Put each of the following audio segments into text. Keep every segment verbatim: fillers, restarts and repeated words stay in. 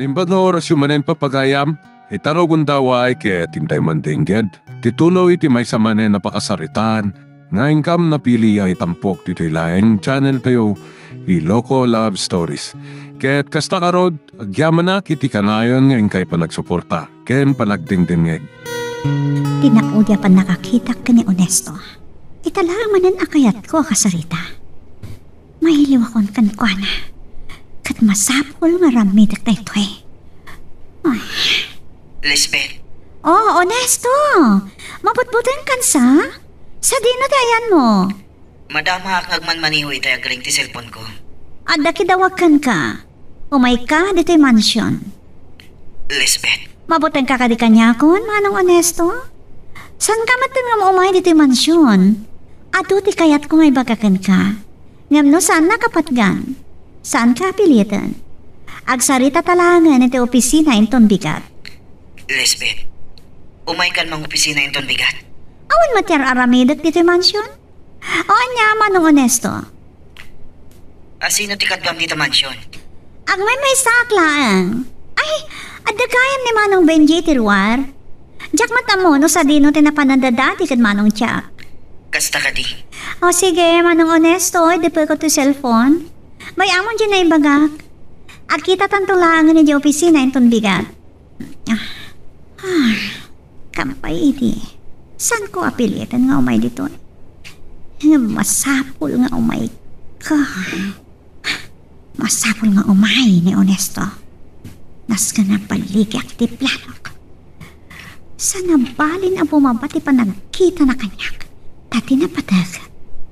Imbag nga orasyo manen, papagayam, ita rugonda, ket intay mandengngeg ti tuloy ti maysa manen a pakasaritaan nga inkam napili a itampok ditoy laeng channel tayo, Iloko Love Stories. Ket kasta ngarud, agyamanak iti kanayon nga inkay panagsuporta ken panagdengdengngeg. Ti naudi a pannakakitak ken ni Onesto, ita laeng manen a kayatko a kasarita. Mailiwakon kenkuana, ket masapul nga aramidek daytoy. Ay. Lisbeth. Oh, Onesto! Mabutbutengkan sa? Sadino ti ayanmo? Madamaak nga agmanmaneho itay agring ti cellphone-ko. Adda kidawag kenka. Umayka ditoy mansion. Lisbeth. Mabutengka kadi kaniakon, Manong Onesto? Saanka metten nga maumay ditoy mansion? Adu ti kayatko nga ibaga kenka. Ngem no saannak a patgan, saanka a piliten. Agsaritata laengen iti opisina inton bigat. Lisbeth, umaykan mangopisina inton bigat? Awan met ti ar-aramidek ditoy mansion? O ania, Manong Onesto? A, sino ti kaduam dita mansion? Agmaymaysaak laeng. Ay, adda gayam ni Manong Benji iti ruar. Diak met ammo no sadino ti napan a dadati ken Manong Jack. Kasta kadi? O sige, Manong Onesto, idepeko ti cellphone. Bay-amon diay naibagak. Agkitatanto laengen idiay opisina inton bigat. Ah, ah, kampay idi. Saanko a piliten nga umay ditoy? Ngem masapul nga umayka. Masapul nga umay ni Onesto. Nasken a balligiak ti planok. Saan a balin a bumaba ti panagkitana kaniak, ta ti napateg,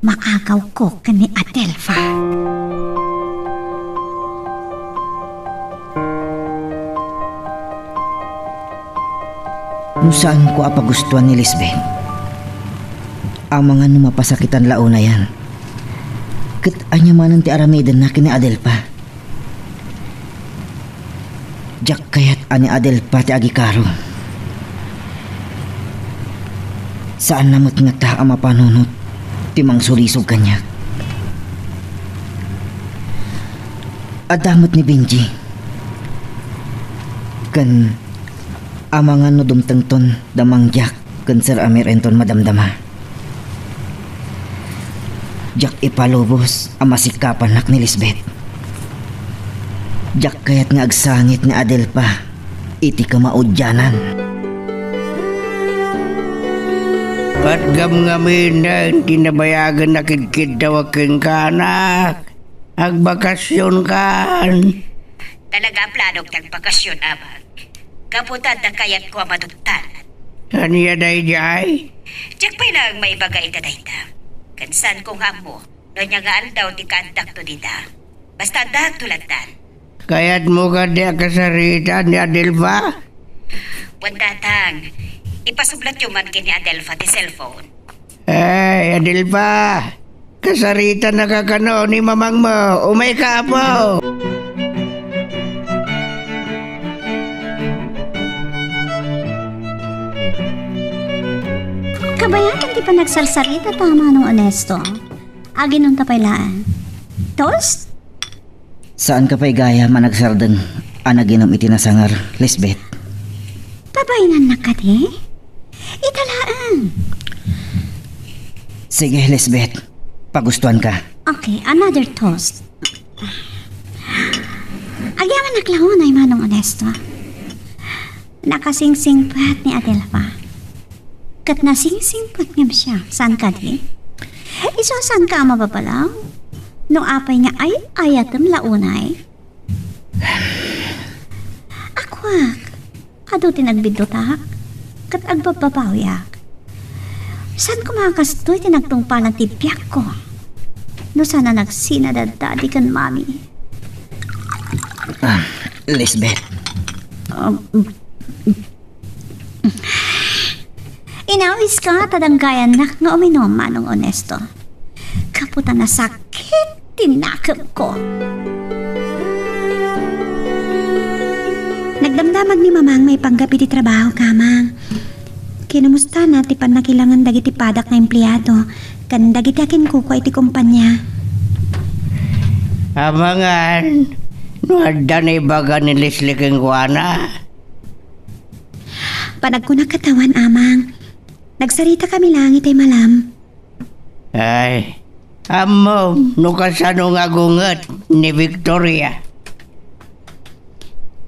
maagawko ken ni Adelfa. No saanko a pagustuan ni Lisbeth, amangan no mapasakitan la unayen. Ket ania manen ti aramidenna ken ni Adelfa? Diak kayat a ni Adelfa ti agikaro. Saanna met ngata a mapanunot ti mangsulisog kaniak. Adda met ni Benji. Ken amangan no dumtengton da Mang Jack ken Sir Amir inton madamdama. Diak ipalubos a masikapanak ni Lisbeth. Diak kayat nga agsangit ni Adelfa iti kamaudianan. Patgamgaminen ti nabayagen a kidkiddaw kenka, anak. Agbakasionkan. Talaga a planok ti agbakasion, Amang. Gapu ta adda kayatko a maduktan. Ania daydiay? Diak pay laeng maibaga ita dayta. Ken saanko nga ammo no ania nga aldaw ti kaaddakto dita. Basta addaakto lattan. Kayatmo kadi a kasaritaan ni Adelfa? Wen, Tatang, ipasublatyo man ken ni Adelfa ti cellphone. Ay, Adelfa, kasaritanaka kano ni mamangmo. Umayka, apo. Kabayagan ti panagsarsarita ta, Manong Onesto. Aginonta pay laeng. Toast? Saanka pay gayam a nagsardeng a naginom iti nasangar, Lisbeth? Pabainannak kadi? Ita laeng. Sige, Lisbeth. Pagustuanka. Okay, another toast. Agyamanak la unay, Manong Onesto. Nakasingsingpet ni Adelfa. Ket nasingsingpet ngem siak, saan kadi? Isu a saanka a mababalaw? No apay nga ay-ayatem la unay? Akuak, adu ti nagbiddutak, ket agbabbabawiak. Saan koma a kastoy ti nagtungpalan ti biagko? No saan a nagsina da Daddy ken Mommy? Ah, Lisbeth. Um, Inawiska ta danggayannak nga uminom, Manong Onesto. Gapu ta nasakit ti nakemko. Nagdamdamag ni Mamang maipanggep iti trabaho, Kamang. Kinumustana ti pannakilangan dagiti padak nga empleado ken dagiti akinkukua iti kumpanya. Amangan, no adda naibaga ni Leslie kenkuana. Panagkunak ket awan, Amang. Nagsaritakami laeng itay malam. Ay, ammo no kasano nga agunget ni Victoria.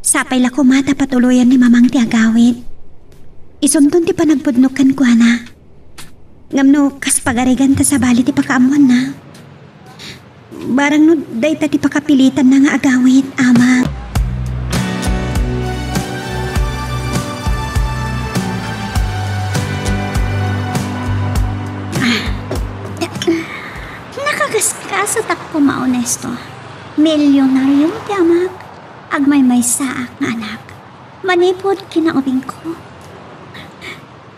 Sapay la koma ta patuloyan ni Mamang ti agawid. Isunton ti panagpudno kenkuana. Ngem no kas pagariganta sabali ti pakaammoanna. Barang no dayta ti pakapilitanna nga agawid, Ama. Ah, nakagaskasatak koma, Onesto. Milyonariom ti amak. Agmaymaysaak nga anak. Manipud kinaubingko.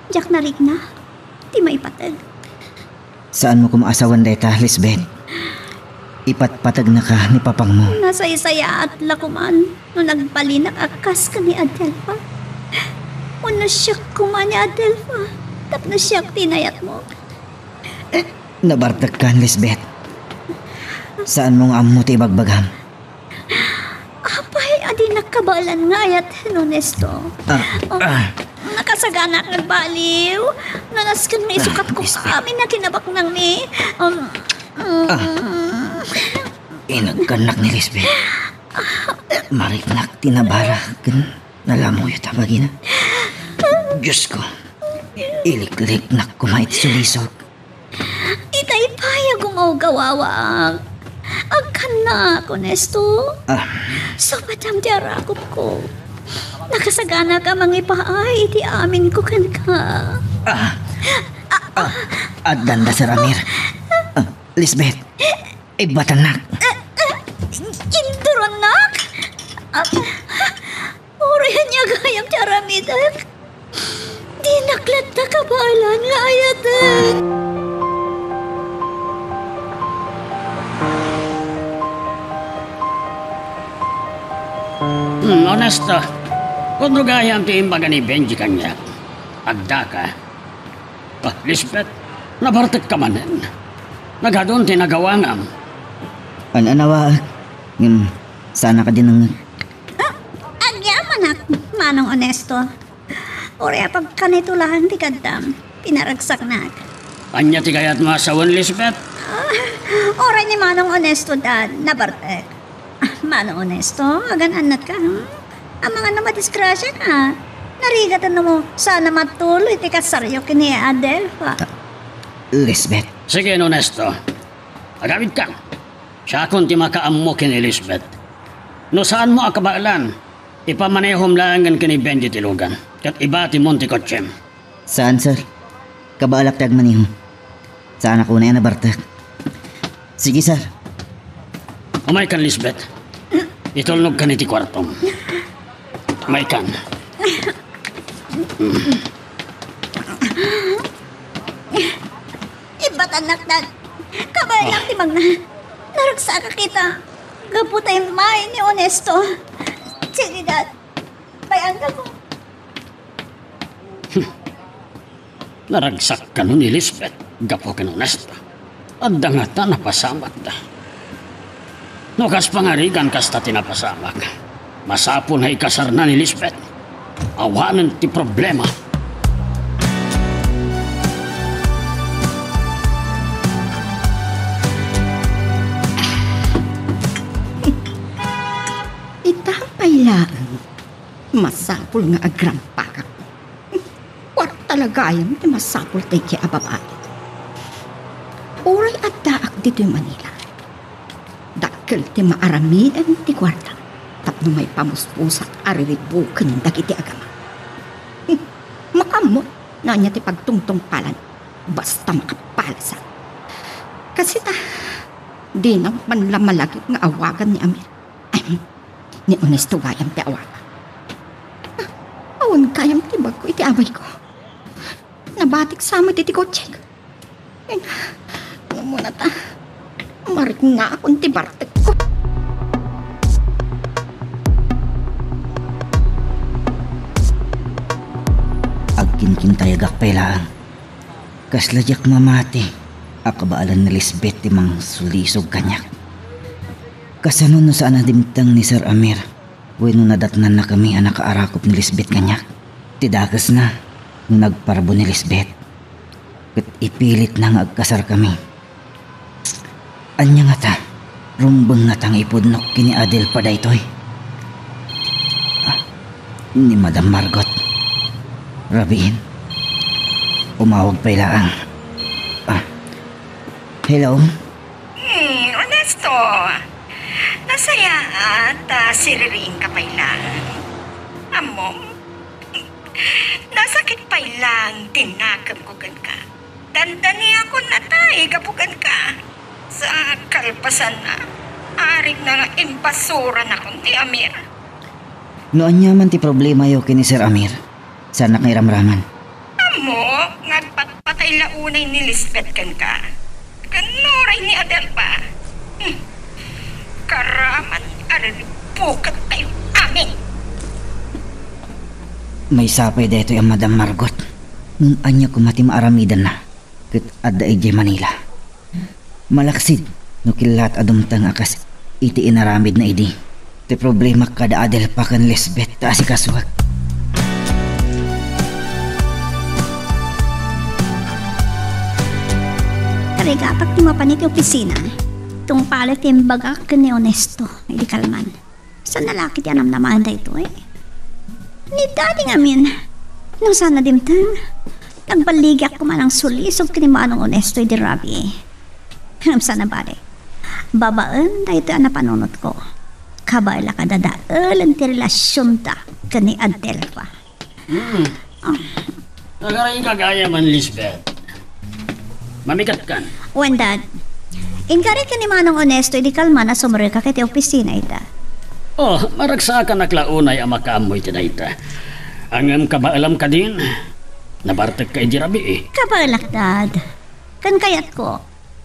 Diak narikna ti maipateg. Saanmo koma a sawen dayta, Lisbeth. Ipatpategnaka ni papangmo. Nasaysayaat la koman no nagbalinak a kas ken ni Adelfa. Wenno siak koma ni Adelfa tapno siak ti inayatmo. Nabartekkan, Lisbeth. Saanmo nga ammo ti ibagbagam. Apay a dinak kabaelan nga ayaten, Onesto? Ah, Oh, ah. Nakasagana nga agbaliw. Nanasken nga isukat ko Ah, Lisbeth. Amin a kinabaknangmi. Um, mm. Ah. Inagkannak ni Lisbeth. Mariknak ti nabara ken nalamuyo ta bagina. Diyos ko, ilikliknak koma iti sulisog. Itay pay a gumawgawaak. Agkannak, Onesto. Ah. Supatam ti arakupko. Nakasagana ka mangipaay iti amin ko kenka. Ah. Ah, addanda, Sir Amir. Ah, Lisbeth, ibbatannak. Indurannak? Ah, Uray ania gayam ti aramidek. Dinak latta kabaelan nga ayaten. Hmm, Onesto. Pudno gayam ti imbaga ni Benji kaniak. Addaka. Ah, Lisbeth, nabartekka manen. Nagadun ti nagawangam. An-anawaek, ngem saanak a dinengngeg. Ah, agyamanak, Manong Onesto. Uray apagkanito laeng ti kaddam, pinaragsaknak. Ania ti kayatmo a sawen, Lisbeth? Ah, uray ni Manong Onesto, Dad, nabartek. Ah, Manong Onesto, agan-annatka, hmm? Amangan no madisgrasiaka. Narigat no saan a matuloy ti kasaryo ken ni Adelfa. Ah, Lisbeth. Sige, Onesto. Agawidka. Siakon ti makaammo ken ni Lisbeth. No saanmo a kabaelan, ipamanehom laengen ken ni Benji ti lugan, ket ibatimon ti kotsem. Saan, sir. Kabaelak ti agmaneho. Saanak unay a nabartek. Sige, sir. Umaykan, Lisbeth. Itulnogkan iti kuartom. Umaykan. Ibbatannak, Dad. Kabaelak ti magna. Naragsak a kita. Gapu ta immay ni Onesto. Sige, Dad. Bay-anka ko. Naragsak kano ni Lisbeth gapu ken Onesto. Adda ngata napasamakda. No kas pangarigan kasta ti napasamak, masapul nga ikasarna ni Lisbeth. Awanen ti problema. Ita pay laeng, masapul nga agrampakak. Kuarta la gayam ti masapul daydiay a babai. Uray addaak ditoy Manila, dakkel ti maaramiden ti kuarta tapno maipamuspusak a riribuken dagiti agama. Makaammo no ania ti pagtungtungpalan, basta makapalasan. Kastoy ta, dinak man la malagip nga awagan ni Amir. Ahem, ni Onesto gayam ti awagan. Ah, awan gayam ti bag-o iti abayko. Nabatik sa met iti kotsek. Ay, umuna ta. Mariknakon ti bartekko. Agkinkintayagak pay laeng. Kasla diak mamati a kabaelan ni Lisbeth ti mangsulisog kaniak. Kasano no saan a dimteng ni Sir Amir wenno nadatnannakami a nakaarakop ni Lisbeth kaniak? Ti dakesna no nagparbo ni Lisbeth ket ipilitna nga agkasarkami. Ania ngata? Rumbeng ngata nga ipudnok ken ni Adelfa daytoy? Ah, ni Madam Margot. Rabiin. Umawag pay laang. Ah. Hello? Hmm, Ernesto. Nasayaan ta siririingka pay laang. Ammom? Nasakit pay laang ti nakemko kenka. Dandaniakon natay gapu kenka. Sa kalpasanna, arigna nga imbasuranakon ni Amir. No ania man ti problemayo ken ni Sir Amir, saannak nga iramraman. Ammok nga agpatpatay la unay ni Lisbeth kenka. Ken uray ni Adelfa. Hmm. Karaman a riribukattayo amin. Maysa pay daytoy a Madam Margot. Ngem ania koma ti maaramidanna ket adda idiay Manila? Malaksid no killaat a dumteng a kas iti inaramidna idi. Ti problemak kada Adelfa ken Lisbeth ta asikasuek. Karigatak ti mapan iti opisina. Tungpalek ti imbagak ken ni Ernesto idi kalman. Saan a laki ti anamnamaen daytoy? Ni Daddy ngamin. No saan a dimteng, nagballigiak koma nang sulisog ken ni Manong Ernesto idi rabii. Ngem saan a bale. Babaen daytoy a napanunotko. Kabaelak a dadaelen ti relasionta ken ni Adelfa. Hmm. Ah. Nagarainka gayam, Lisbeth. Mamikatkan. Wen, Dad. Inkari ken ni Manong Ernesto idi kalman a sumrekak iti opisina ita. Oh, maragsakanak la unay a makaammo iti dayta. Ngem kabaelam kadin, nabartekka idi rabii. Kabaelak, Dad. Ken kayatko,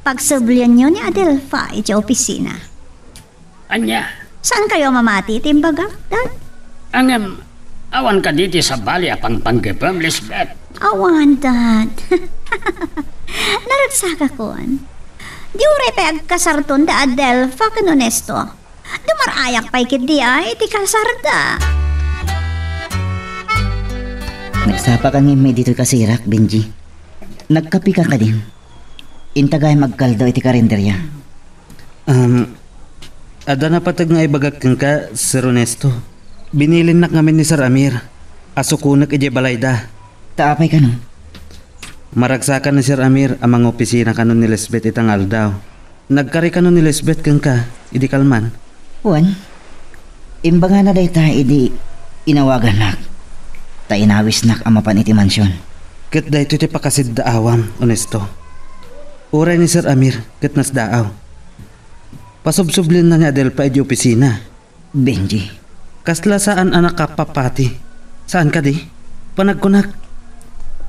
pagsublienyo ni Adelfa iti opisina. Ania? Saankayo a mamati iti imbagak, Dad? Ngem, awan kadi ti sabali a pangpanggepem, Lisbeth? Awan, Dad. Naragsakakon. Di uray pay agkasarton da Adelfa ken Ernesto. Dumar-ayak pay ketdi ay iti kasarda. Nagsapaka ngem ditoy kasirak, Benji. Nagkapika kadin? Inta gayam agkaldo iti karinderya. Um, adda napateg nga ibagak kenka, Sir Ernesto. Binilinnak ngamin ni Sir Amir a sukonek idiay balayda. Ta apay kano? Maragsakan ni Sir Amir a mangopisina kano ni Lisbeth ita nga aldaw. Nagkari kano ni Lisbeth kenka idi kalman? Wen, imbagana dayta idi inawagannak, ta inawisnak a mapan iti mansion. Ket daytoy ti pakasidaawam, Ernesto. Uray ni Sir Amir ket nasdaaw. Pasubsublienna ni Adelfa idiay opisina. Benji. Kasla saan a nakapapati. Saan kadi? Panagkunak,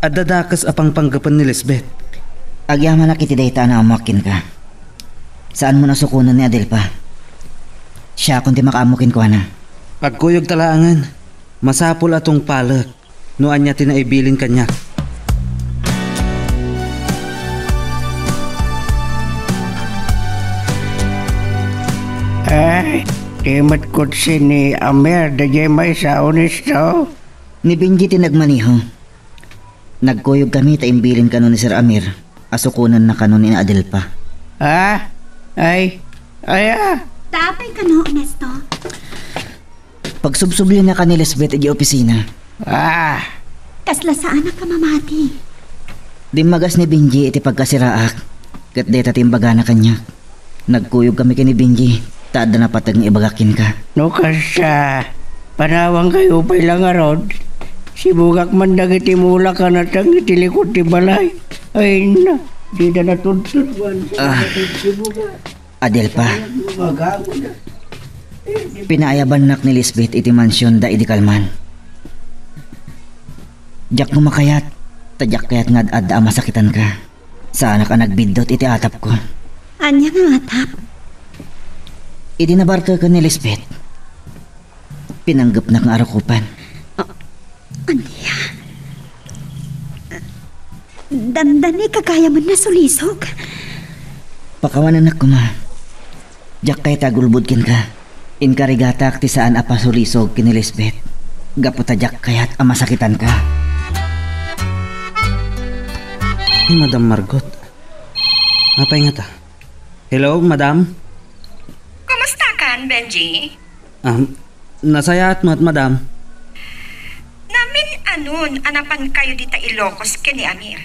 adda dakes a pangpanggepen ni Lisbeth. Agyamanak iti dayta a naammoak kenka. Saanmon a sukonen ni Adelfa. Siakon ti makaammo kenkuana. Agkuyogta laengen. Masapul a tungpalek no ania ti naibilin kaniak. Eh, di met kutsi ni Amir daydiay maysa, Ernesto? Ni Benji ti nagmaneho. Nagkuyogkami ta imbilin kano ni Sir Amir a sukonenna kano ni Adelfa. Ha? Ay, ay, ah. Ta apay kano, Ernesto? Pagsubsubliennaka ni Lisbeth idiay opisina. Ah! Kasla saanak a mamati. Dimmagas ni Benji iti pagkasiraak, ket dayta ti imbagana kaniak. Nagkuyogkami ken ni Benji, ta adda napateg nga ibagak kenka. No kasta, panawankayo pay la ngarud. Sibugak man dagiti mulak a nateng iti likod ti balay. Ay na, dida natudtuduan. Ah. Sibugak. Adelfa. Pinaayabannak ni Lisbeth iti mansionda idi kalman. Diak makayat, ta diak kayat nga ad-adda a masakitanka. Saanak a nagbiddut iti atapko. Ania nga atap? Idi nabarteken ni Lisbeth, pinanggepnak nga arukopan. A-, ania? Dandani ka gayam a nasulisog. Pakawanennak koma. Diak kayat ti agulbod kenka. Inkarigatak ti saan a pasulisog ken ni Lisbeth. Gapu ta diak kayat a masakitanka. Ni Madam Margot. Apay ngata? Hello, Madam? Kumusta kan, Benji? Ah, nasayaat met, Madam. Namin-anon a napankayo dita Ilocos ken ni Amir.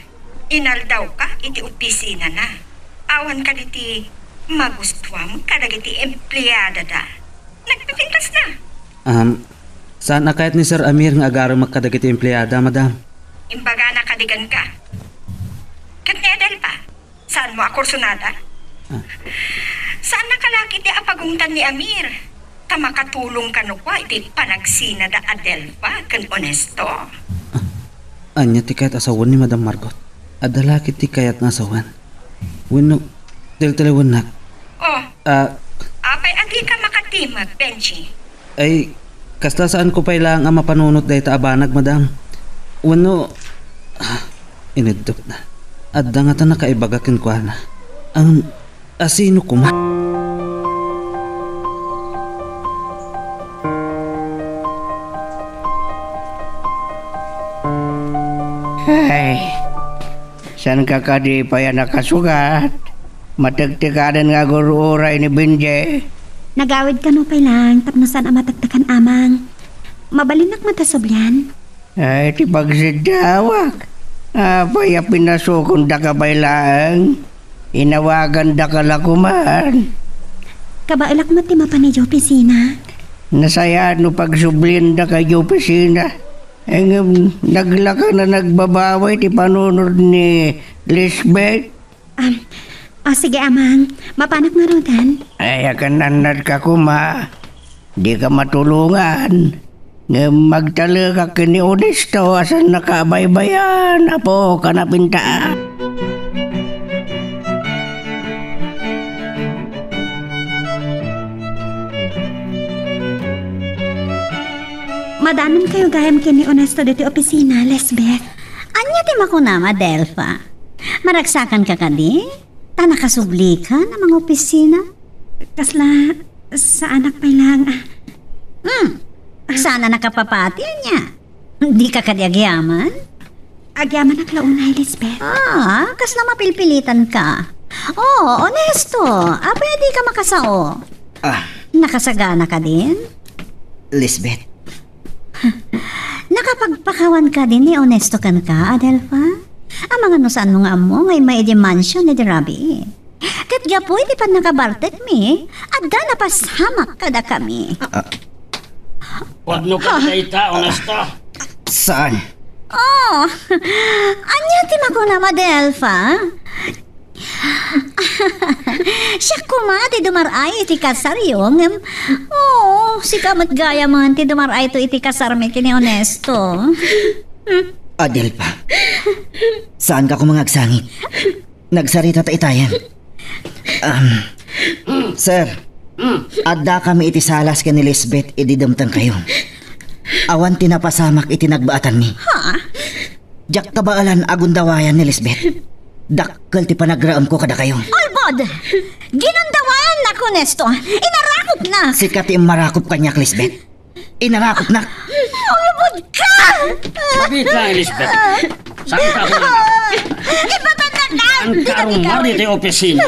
Inaldawka iti opisinana. Awan kadi ti magustuam kadagiti empleadada. Nagpipintas na. Um, saan a kayat ni Sir Amir nga agarumek kadagiti empleada, Madam? Imbagana kadi kenka. Ket ni Adelfa, saanmo a kursonada? Ah. Saan a kalaki ti apagungtan ni Amir. Ta makatulong kano kua iti panagsinada Adelfa ken Onesto. Ah, ania ti kayat a sawen ni Madam Margot? Adda la ket ti kayat nga sawen. Wenno, teltelewennak. Oh, Ah, apay a dika makatimek, Benji? Ay, kasta saanko pay laeng a mapanunot dayta a banag, Madam. Wenno, ah, ineddepna. Adda ngata nakaibaga kenkuana. Ang asino koma? Ay, saanka kadi pay a nakasugat? Matektekaden nga agur-uray ni Benji. Nagawid kano pay laeng tapno saan a matektekan, Amang. Mabalinnak met a sublian. Ay, ti pagsiddawak. Apay a pinasukondaka pay laeng? Inawagandaka la koman. Kabaelak met ti mapan idiay opisina. Nasayaat no pagsubliandaka idiay opisina. Ngem, naglaka na nagbabawi ti panunot ni Lisbeth. Ah, ah, sige, Amang. Mapanak ngaruden. Ay, akanannadka koma. Dika matulongan. Ngem agtalekak ken ni Onesto a saannaka a baybayan, Apo, kanapinta. Madanonkayo gayam ken ni Onesto ditoy opisina, Lisbeth. Ania ti makunam, Adelfa? Maragsakanka kadi? Ta nakasublika a mangopisina? Kasla, saanak pay laeng a. Hmm. Saan a nakapapati, ania? Dika kadi agyaman? Agyamanak la unay, Lisbeth. Ah, kasla mapilpilitanka. Oh, Onesto, apay a dika makasao? Ah. Nakasagana kadin? Lisbeth. Nakapagpakawan kadin ni Onesto kenka, Adelfa? Amangan no saanmo nga ammo nga immay idiay mansion ni Robbie. Ket gapu iti pannakabartekmi, adda napasamak kadakami. Ah. Pudno ka dayta, Onesto? Saan? Oh, ania ti makunam, Adelfa? Siak koma ti dumar-ay iti kasaryo, ngem, oh, sika met gayamen ti dumar-ayto iti kasarmi ken ni Onesto. Adelfa, saanka koma nga agsangit. Nagsarita ta itayen. Um, sir, addakami iti salas ken ni Lisbeth idi dumtengkayo. Awan ti napasamak iti nagbaatanmi. Ha? Diak kabaelan a gundawayan ni Lisbeth. Dakkel ti panagraemko kadakayo. Ulbod! Ginundawayannak, Onesto. Inarakopnak. Sika ti immarakop kaniak, Lisbeth. Inarakopnak. Ulbod ka! Mabit lang, Elizabeth. Saan ka ako? Ipatandakan! Saan ka arumar ditoy opisina?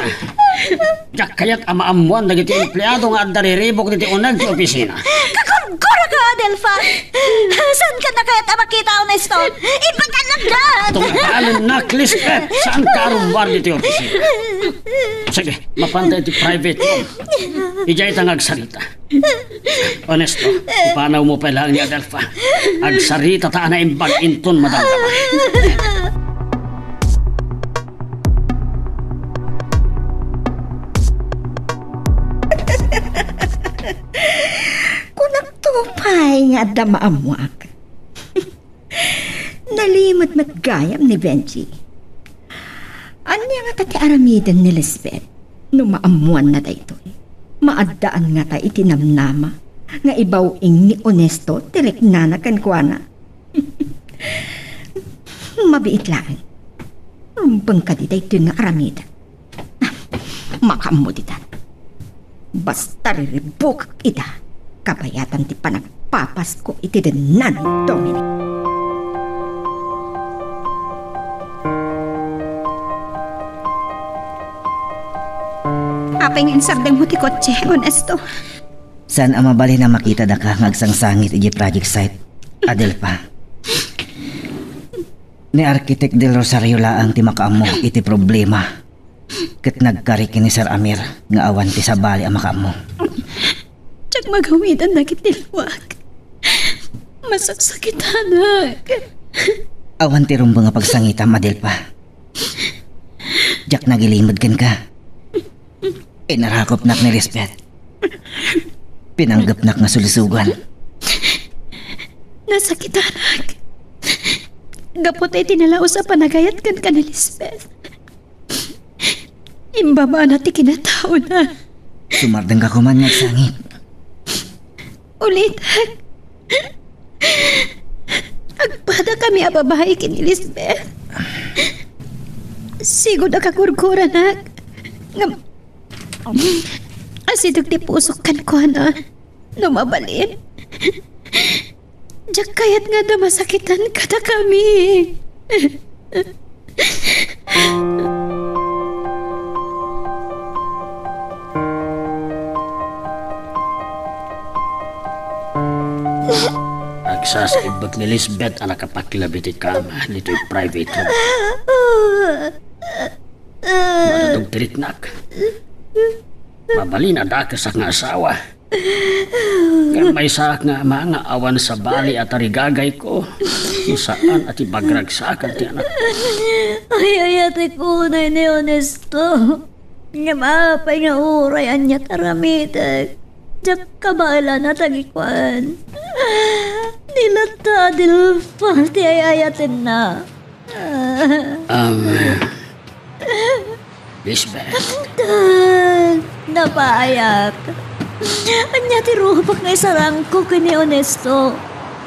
Diak kayat a maammuan dagiti empleado nga adda riribuk ditoy uneg ti opisina. Kagurgura ka, Adelfa! Saan ka na kayat a makita, Onesto? Ipatandakan! Tungpalennak, Lisbeth! Saan ka arumar ditoy opisina? Sige, mapanta iti private room. Idiay ta nga agsarita. Onesto, ipanawmo pay laeng ni Adelfa. Agsarita ta a naimbag inton madamdama. Kunakto pay nga adda maammuak. Nalimed met gayam ni Benji. Ania ngata ti aramiden ni Lisbeth no maammuanna daytoy? Maaddaan ngata iti namnama nga ibaw-ing ni Onesto ti riknana kenkuana? Mabiit laeng. Rumbeng kadi daytoy nga aramiden? Makaammo ditan. Basta riribukak ida, kabayatan ti panagpapasko iti denna ni Dominic. Apay nga insardengmo ti kotse, Ernesto? Saan a mabalin a makitadaka nga agsangsangit idiay project site, Adelfa. Ni Architect Del Rosario laeng ti makaammo iti problema ket nagkari ken ni Sir Amir nga awan ti sabali a makaammo. Diak magawidan dagiti liwak. Masaksakitanak. Awan ti rumbeng a pagsangitam, Adelfa. Diak nagilimed kenka. Inarakopnak ni Lisbeth. Pinanggepnak nga sulisogan. Nasakitanak. Gapu ta iti nalaus a panagayat kenka ni Lisbeth, imbabana ti kinataona. Sumardengka koman nga agsangit. Ulitek. Agpadakami a babai ken ni Lisbeth. Sigud a kagurguranak. Ngem, asideg ti pusok kenkuana. No mabalin, diak kayat nga adda masakitan kadakami. Agsasaibbek ni Lisbeth a nakapaklab iti kama ditoy private room. Madudog ti riknak. Mabalin a dakesak nga asawa. Ngem maysaak nga ama nga awan sabali a tarigagayko. Saan a ti bagragsakan ti anak. Ay-ayatek unay ni Ernesto. Ngem apay nga uray ania ti aramidek? Diak kabaelan a tagikuan. Ni latta Adelfa ti ay-ayatenna. Um, Lisbeth. Dad, napaayat. Ania ti rupak nga isarangko ken ni Ernesto?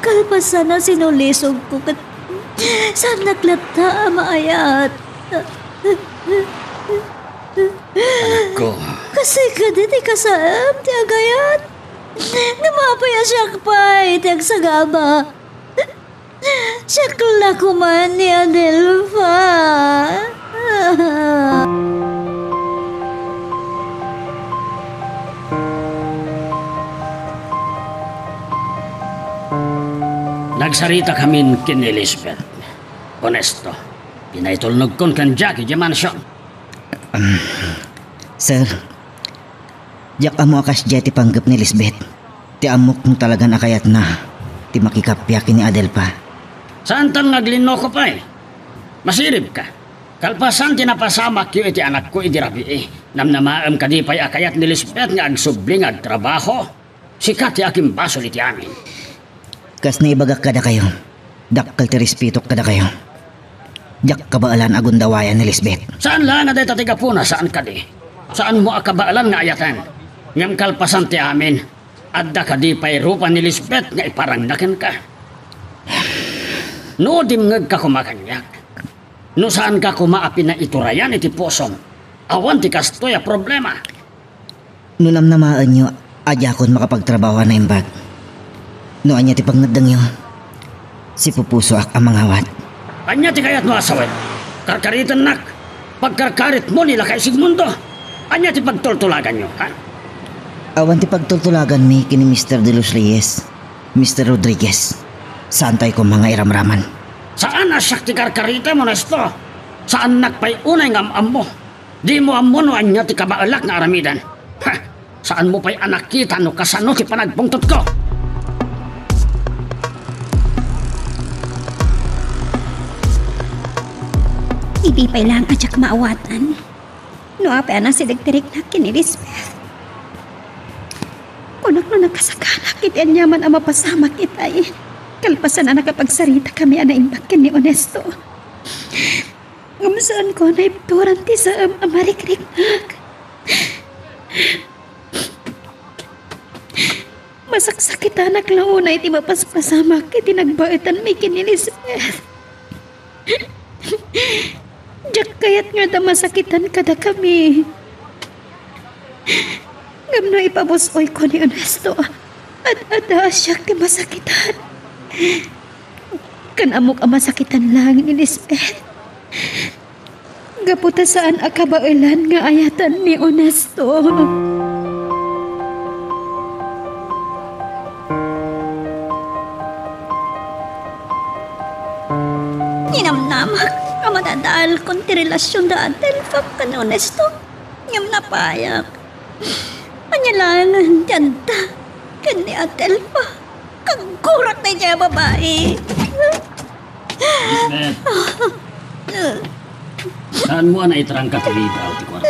Kalpasan a sinulisogko ket saannak latta a maayat. Anakko. Kasi kadi ti kasaem ti agayat. Ngem apay a siak pay ti agsagaba? Siak la koman ni Adelfa. Nagsaritakamin ken ni Lisbeth. Ernesto, pinaytulnogkon ken Jack idiay mansion. Um, sir, diak ammo a kasdiay ti panggep ni Lisbeth. Ti ammok no talagan a kayatna ti makikappia ken ni Adelfa. Saantan nga aglinnuko pay. Masiribka. Kalpasan ti napasamakyo iti anakko idi rabii, namnamaem kadi pay a kayat ni Lisbeth nga agsubli nga agtrabaho? Sika ti akimbasol iti amin. Kas naibagak kadakayo, dakkel ti respetok kadakayo. Diak kabaelan a gundawayan ni Lisbeth. Saan laeng a dayta ti gapuna, saan kadi? Saanmo a kabaelan nga ayaten? Ngem kalpasan ti amin, adda kadi pay rupa ni Lisbeth nga iparangna kenka? No dimngegka koma kaniak, no saanka koma a pinaiturayan iti pusom, awan ti kastoy a problema. No namnamaenyo a diakon makapagtrabaho a naimbag, no ania ti pangngeddengyo, sipupusoak a mangawat. Ania ti kayatmo a sawen? Karkaritennak? Pagkarkaritmo ni lakay Sigmundo? Ania ti pagtultulaganyo, ha? Awan ti pagtultulaganmi ken ni Mister De Los Reyes, Mister Rodriguez. Saantayo koma nga iramraman. Saan a siak ti karkaritem, Ernesto. Saannak pay unay nga am-ammo. Dimo ammo no ania ti kabaelak nga aramiden. Ha! Saanmo pay a nakita no kasano ti panagpungtotko? Idi pay laeng a diak maawatan. No apay a nasideg ti riknak ken ni Lisbeth. Kunak no nakasakanak iti aniaman a mapasamak itay. Kalpasan a nakapagsaritakami a naimbag ken ni Ernesto. Ngem saanko a naibturan ti saem a marikriknak. Masaksakitanak la unay ti mapaspasamak iti nagbaetanmi ken ni Lisbeth. Diak kayat nga adda masakitan kadakami. Tapno ipabus-oyko ni Ernesto, ad-adda siak ti masakitan. Ken ammok a masakitan laeng ni Lisbeth. Gapu ta saan a kabaelan nga ayatan ni Ernesto. Ninamnamak a madadaelkon ti relasion da Adelfa ken Ernesto. Ngem napayak. Ania laengen ti adda ken ni Adelfa? Kaggurak daydiay a babai. Lisbeth. Saanmo a naitrangka ti ridaw ti kuarto?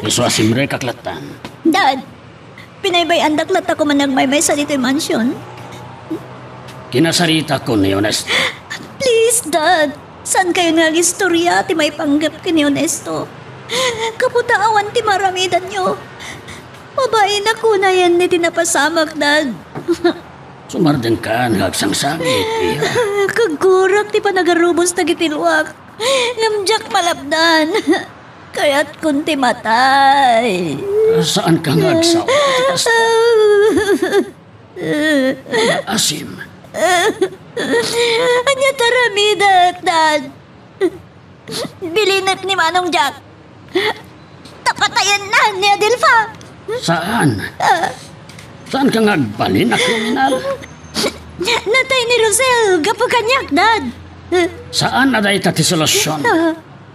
Isu a simrekak lattan. Dad, binaybay-andak latta koma nga agmaymaysa ditoy mansion. Kinasaritakon ni Ernesto. Please, Dad. Saankayon nga agistoria ti maipanggep ken ni Ernesto? Gapu ta awan ti maaramidanyo. Mabainak unayen iti napasamak, Dad. Sumardengkan nga agsangsangit, iha. Kaggurak ti panagarubos dagiti luak. Ngem diak malapdan. Kayatkon ti matay. Saanka nga agsao iti kasta? Asim. Ania ti aramidek, Dad? Bilinek ni Manong Jack. Ta patayenna ni Adelfa. Saan? Saanka nga agbalin a kriminal? Natay ni Rosel gapu kaniak, Dad. Saan a dayta ti solusyon.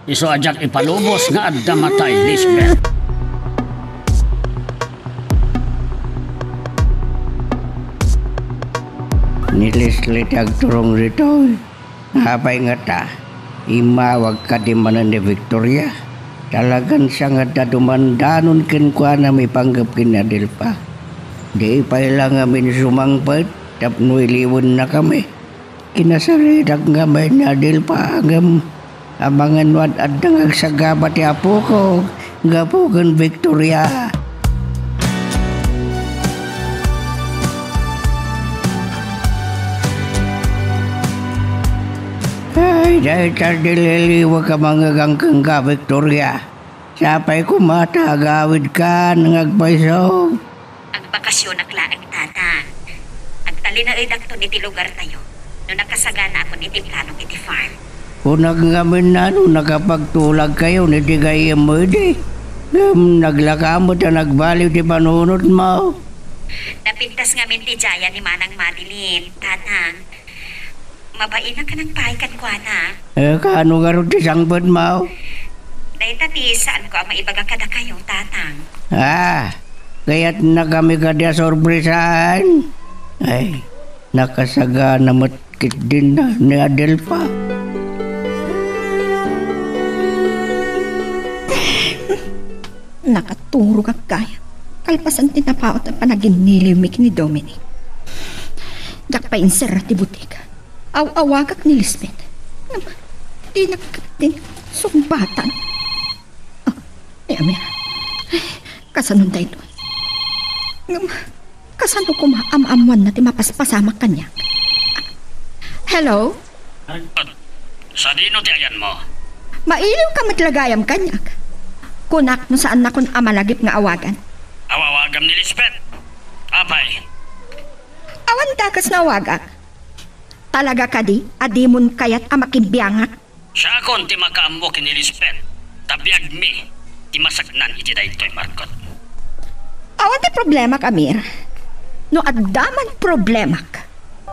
Isu a diak ipalubos nga adda matay, Lisbeth. Ni Leslie ti agturong ditoy. Apay ngata, immawag kadi manen ni Victoria? Talagan siya nga adda dumandanon kenkuana maipanggep ken ni Adelfa. Di pay la ngamin sumangpet tapno iliwennakami. Kinasaritak ngamin ni Adelfa ngem amangan no ad-adda nga agsagaba ti apoko gapu ken Victoria. Ay, dayta ti liliwek a mangegang kenka, Victoria. Sapay koma ta agawidkan nga agpayso. Agbakasionak laeng, Tatang. Agtalinaedakton iti lugartayo no nakasaganaakon iti planok iti farm. Kunak ngamin no nakapagtulagkayon iti gayyemmo idi. Ngem naglaka met a nagbaliw ti panunotmo. Napintas ngamin ti jaya ni Manang Madeline, Tatang. Mabainak a nangpaay kenkuana. Eh, kaano ngarud ti sangpetmo? Dayta ti saanko a maibaga kadakayo, Tatang. Ah, kayatnakami kadi a sorpresaen? Ay, nakasagana met ketdin ni Adelfa. Nakaturogak gayam, kalpasan ti napaut a panaginniliwmi ken ni Dominic. Diak pay inserra ti butik. Aw-awagak ni Lisbeth. Ngem, dinak ketdin sungbatan. Oh, ni Amir. Ay, kasano daytoy? Ngem, kasano koma a maammoanna ti mapaspasamak kaniak? Hello? Margot, sadino ti ayanmo? Mailiwka met la gayam kaniak. Kunak no saannakon a malagip nga awagan. Aw-awagam ni Lisbeth. Apay? Awan dakes nga awagak. Talaga kadi a dimon kayat a makibiangak? Siakon ti makaammo ken ni Lisbeth, ta biagmi ti masaknan iti daytoy, Margot. Awan ti problemak, Amir. No adda man problemak,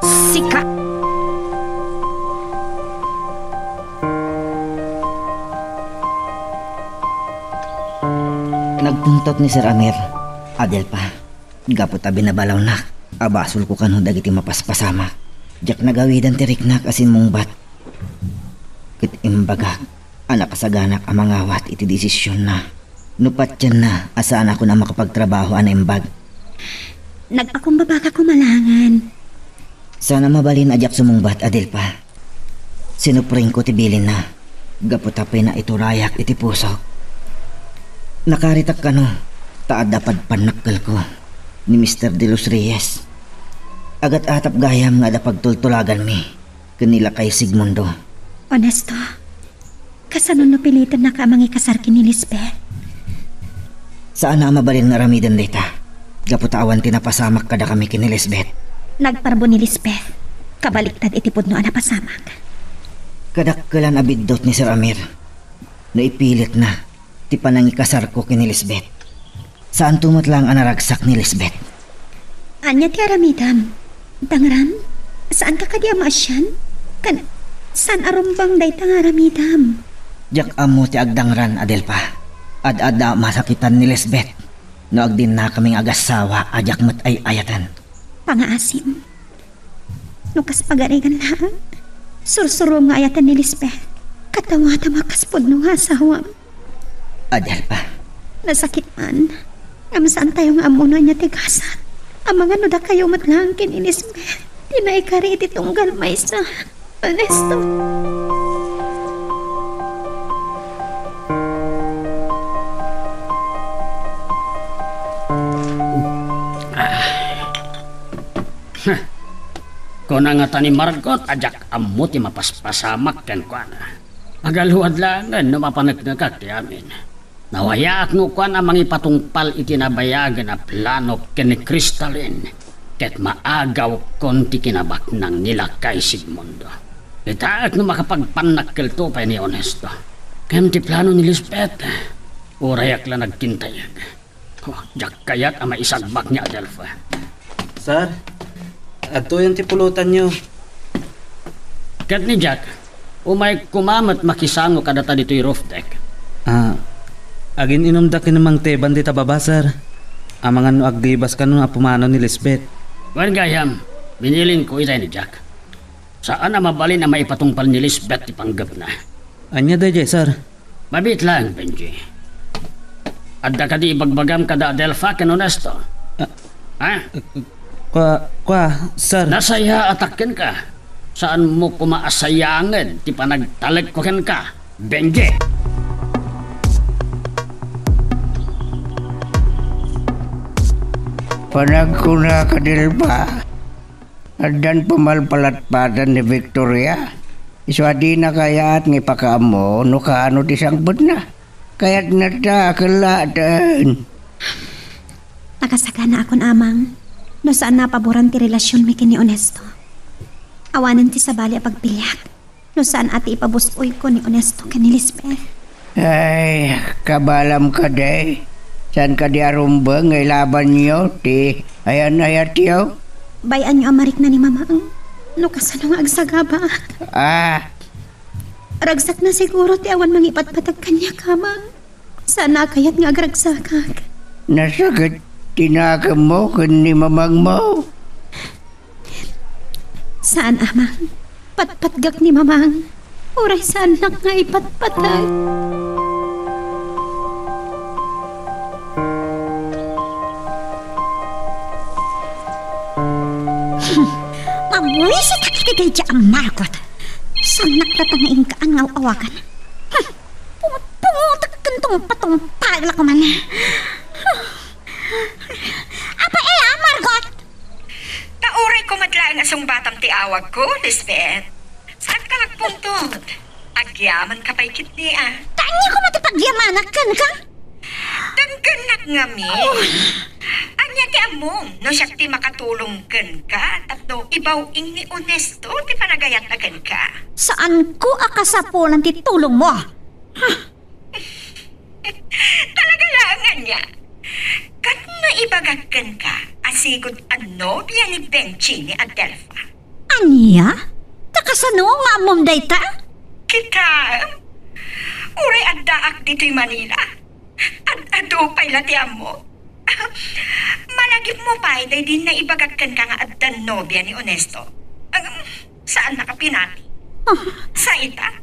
sika. Nagtuntot ni Sir Amir, Adelfa. Gapu ta binabalawnak a basolko kano dagiti mapaspasamak. Diak nagawidan ti riknak a simmungbat. Ket imbagak a nakasaganak a mangawat iti desisionna no patienna a saanakon a makapagtrabaho a naimbag. Nagpakumbabaka koma laengen. Saan a mabalin a diak sumungbat, Adelfa. Sinuprenko ti bilinna gapu ta pinaiturayak iti pusok. Nakaritak kano ta adda padpannakkelko ni Mister De Los Reyes. Agat-atap gayam nga adda pagtultulaganmi ken ni lakay Sigmundo. Ernesto, kasano no pilitennaka a mangikasar ken ni Lisbeth? Saan a mabalin nga aramiden dayta, gapu ta awan ti napasamak kadakami ken ni Lisbeth. Nagparbon ni Lisbeth. Kabaliktad iti pudno a napasamak. Kadakkelan a biddut ni Sir Amir no ipilitna ti panangikasarko ken ni Lisbeth. Saanto met laeng a naragsak ni Lisbeth. Ania ti aramidem? Dangram? Saanka kadi a maasian? Ken saan a rumbeng dayta nga aramidem? Diak ammo ti agdangran, Adelfa. Ad-adda a masakitan ni Lisbeth no agdinna kami nga agassawa a diak met ay-ayaten. Pangaasim. No kas pagarigan laeng, sursurom nga ayaten ni Lisbeth. Ket awatem a kas pudno nga asawam. Adelfa. Nasakit man. Ngem saantayo nga ammo no ania ti gasat. Amangan no dakayo met laeng ken ni Lisbeth ti naikari iti tunggal maysa. Ernesto. Kuna ngata ni Margot a diak ammo ti mapaspasamak kenkuana. Agaluad laengen no mapaneknekak ti amin. Nawayaak no kuan a mangipatungpal iti nabayagen a plano ken ni Crystalline, ket maagawkon ti kinabaknang ni lakay Sigmundo. Kitaek no makapagpannakkelto pay ni Ernesto. Ngem ti plano ni Lisbeth, urayak la nagkintayeg. Oh, diak kayat a maisagbak ni Adelfa. Sir, adtoyen ti pulotanyo. Ket ni Jack, umay koma met makisango kadata ditoy roof deck. Ah, agin-inumda ken ni Mang Teban dita baba, sir. Amangan no aglibas kano a pumanaw ni Lisbeth. Wen gayam, binilinko itay ni Jack. Saan a mabalin a maipatungpal ni Lisbeth ti panggepna. Ania daydiay, sir? Mabiit laeng, Benji. Adda kadi ibagbagam kada Adelfa ken Ernesto? Ah, ha? Kua, kua, sir. Nasayaatak kenka. Saanmo koma a sayanged ti panagtalekko kenka, Benji. Panagkunak, Adelfa. Addan pamalpalatpatan ni Victoria. Isu a dina kayat nga ipakaammo no kaano ti sangpetna. Kayatna ta a kellaten. Nakasaganaakon, Amang, no saan a paboran ti relasionmi ken ni Ernesto. Awanen ti sabali a pagpiliak no saan a ti ipabus-oyko ni Ernesto ken ni Lisbeth. Ay, kabaelam kadi. Saan kadi a rumbeng nga ilabanyo ti ayan-ayatyo? Bay-anyo a marikna ni Mamang no kasano nga agsagaba. Ah! Ragsakna siguro ti awan mangipatpateg kaniak, Amang. Saan a kayat nga agragsakak. Nasakit ti nakemmo ken ni Mamangmo? Saan, Amang. Patpatgak ni Mamang. Uray saannak nga ipatpateg. Mabwisitak iti daydiay a Margot. Saannak latta nga inkaan nga aw-awagan. Hmm. Pungot-pungotek ken tungpatungpaek la koman. Apay aya, Margot? Ta uray ko met laeng a sungbatam ti awagko, Lisbeth. Saanka nga agpuntod. Agyamanka pay ketdi a. Ta ania koma ti pagyamanak kenka? Denggennak ngamin. Oh. Ania ti ammom no siak ti makatulong kenka tapno ibaw-ing ni Ernesto ti panagayatna kenka? Saanko a kasapulan ti tulongmo. Talaga laeng ania? Ket no ibagak kenka a sigud a nobia ni Benji ni Adelfa? Ania? Ta kasano nga ammom dayta? Kitaem, uray addaak ditoy Manila, ad-adu pay la ti ammok. Malagipmo pay daydi naibagak kenka nga addan nobia ni Ernesto. Agam, saannak a pinati. Ah. Sa ita,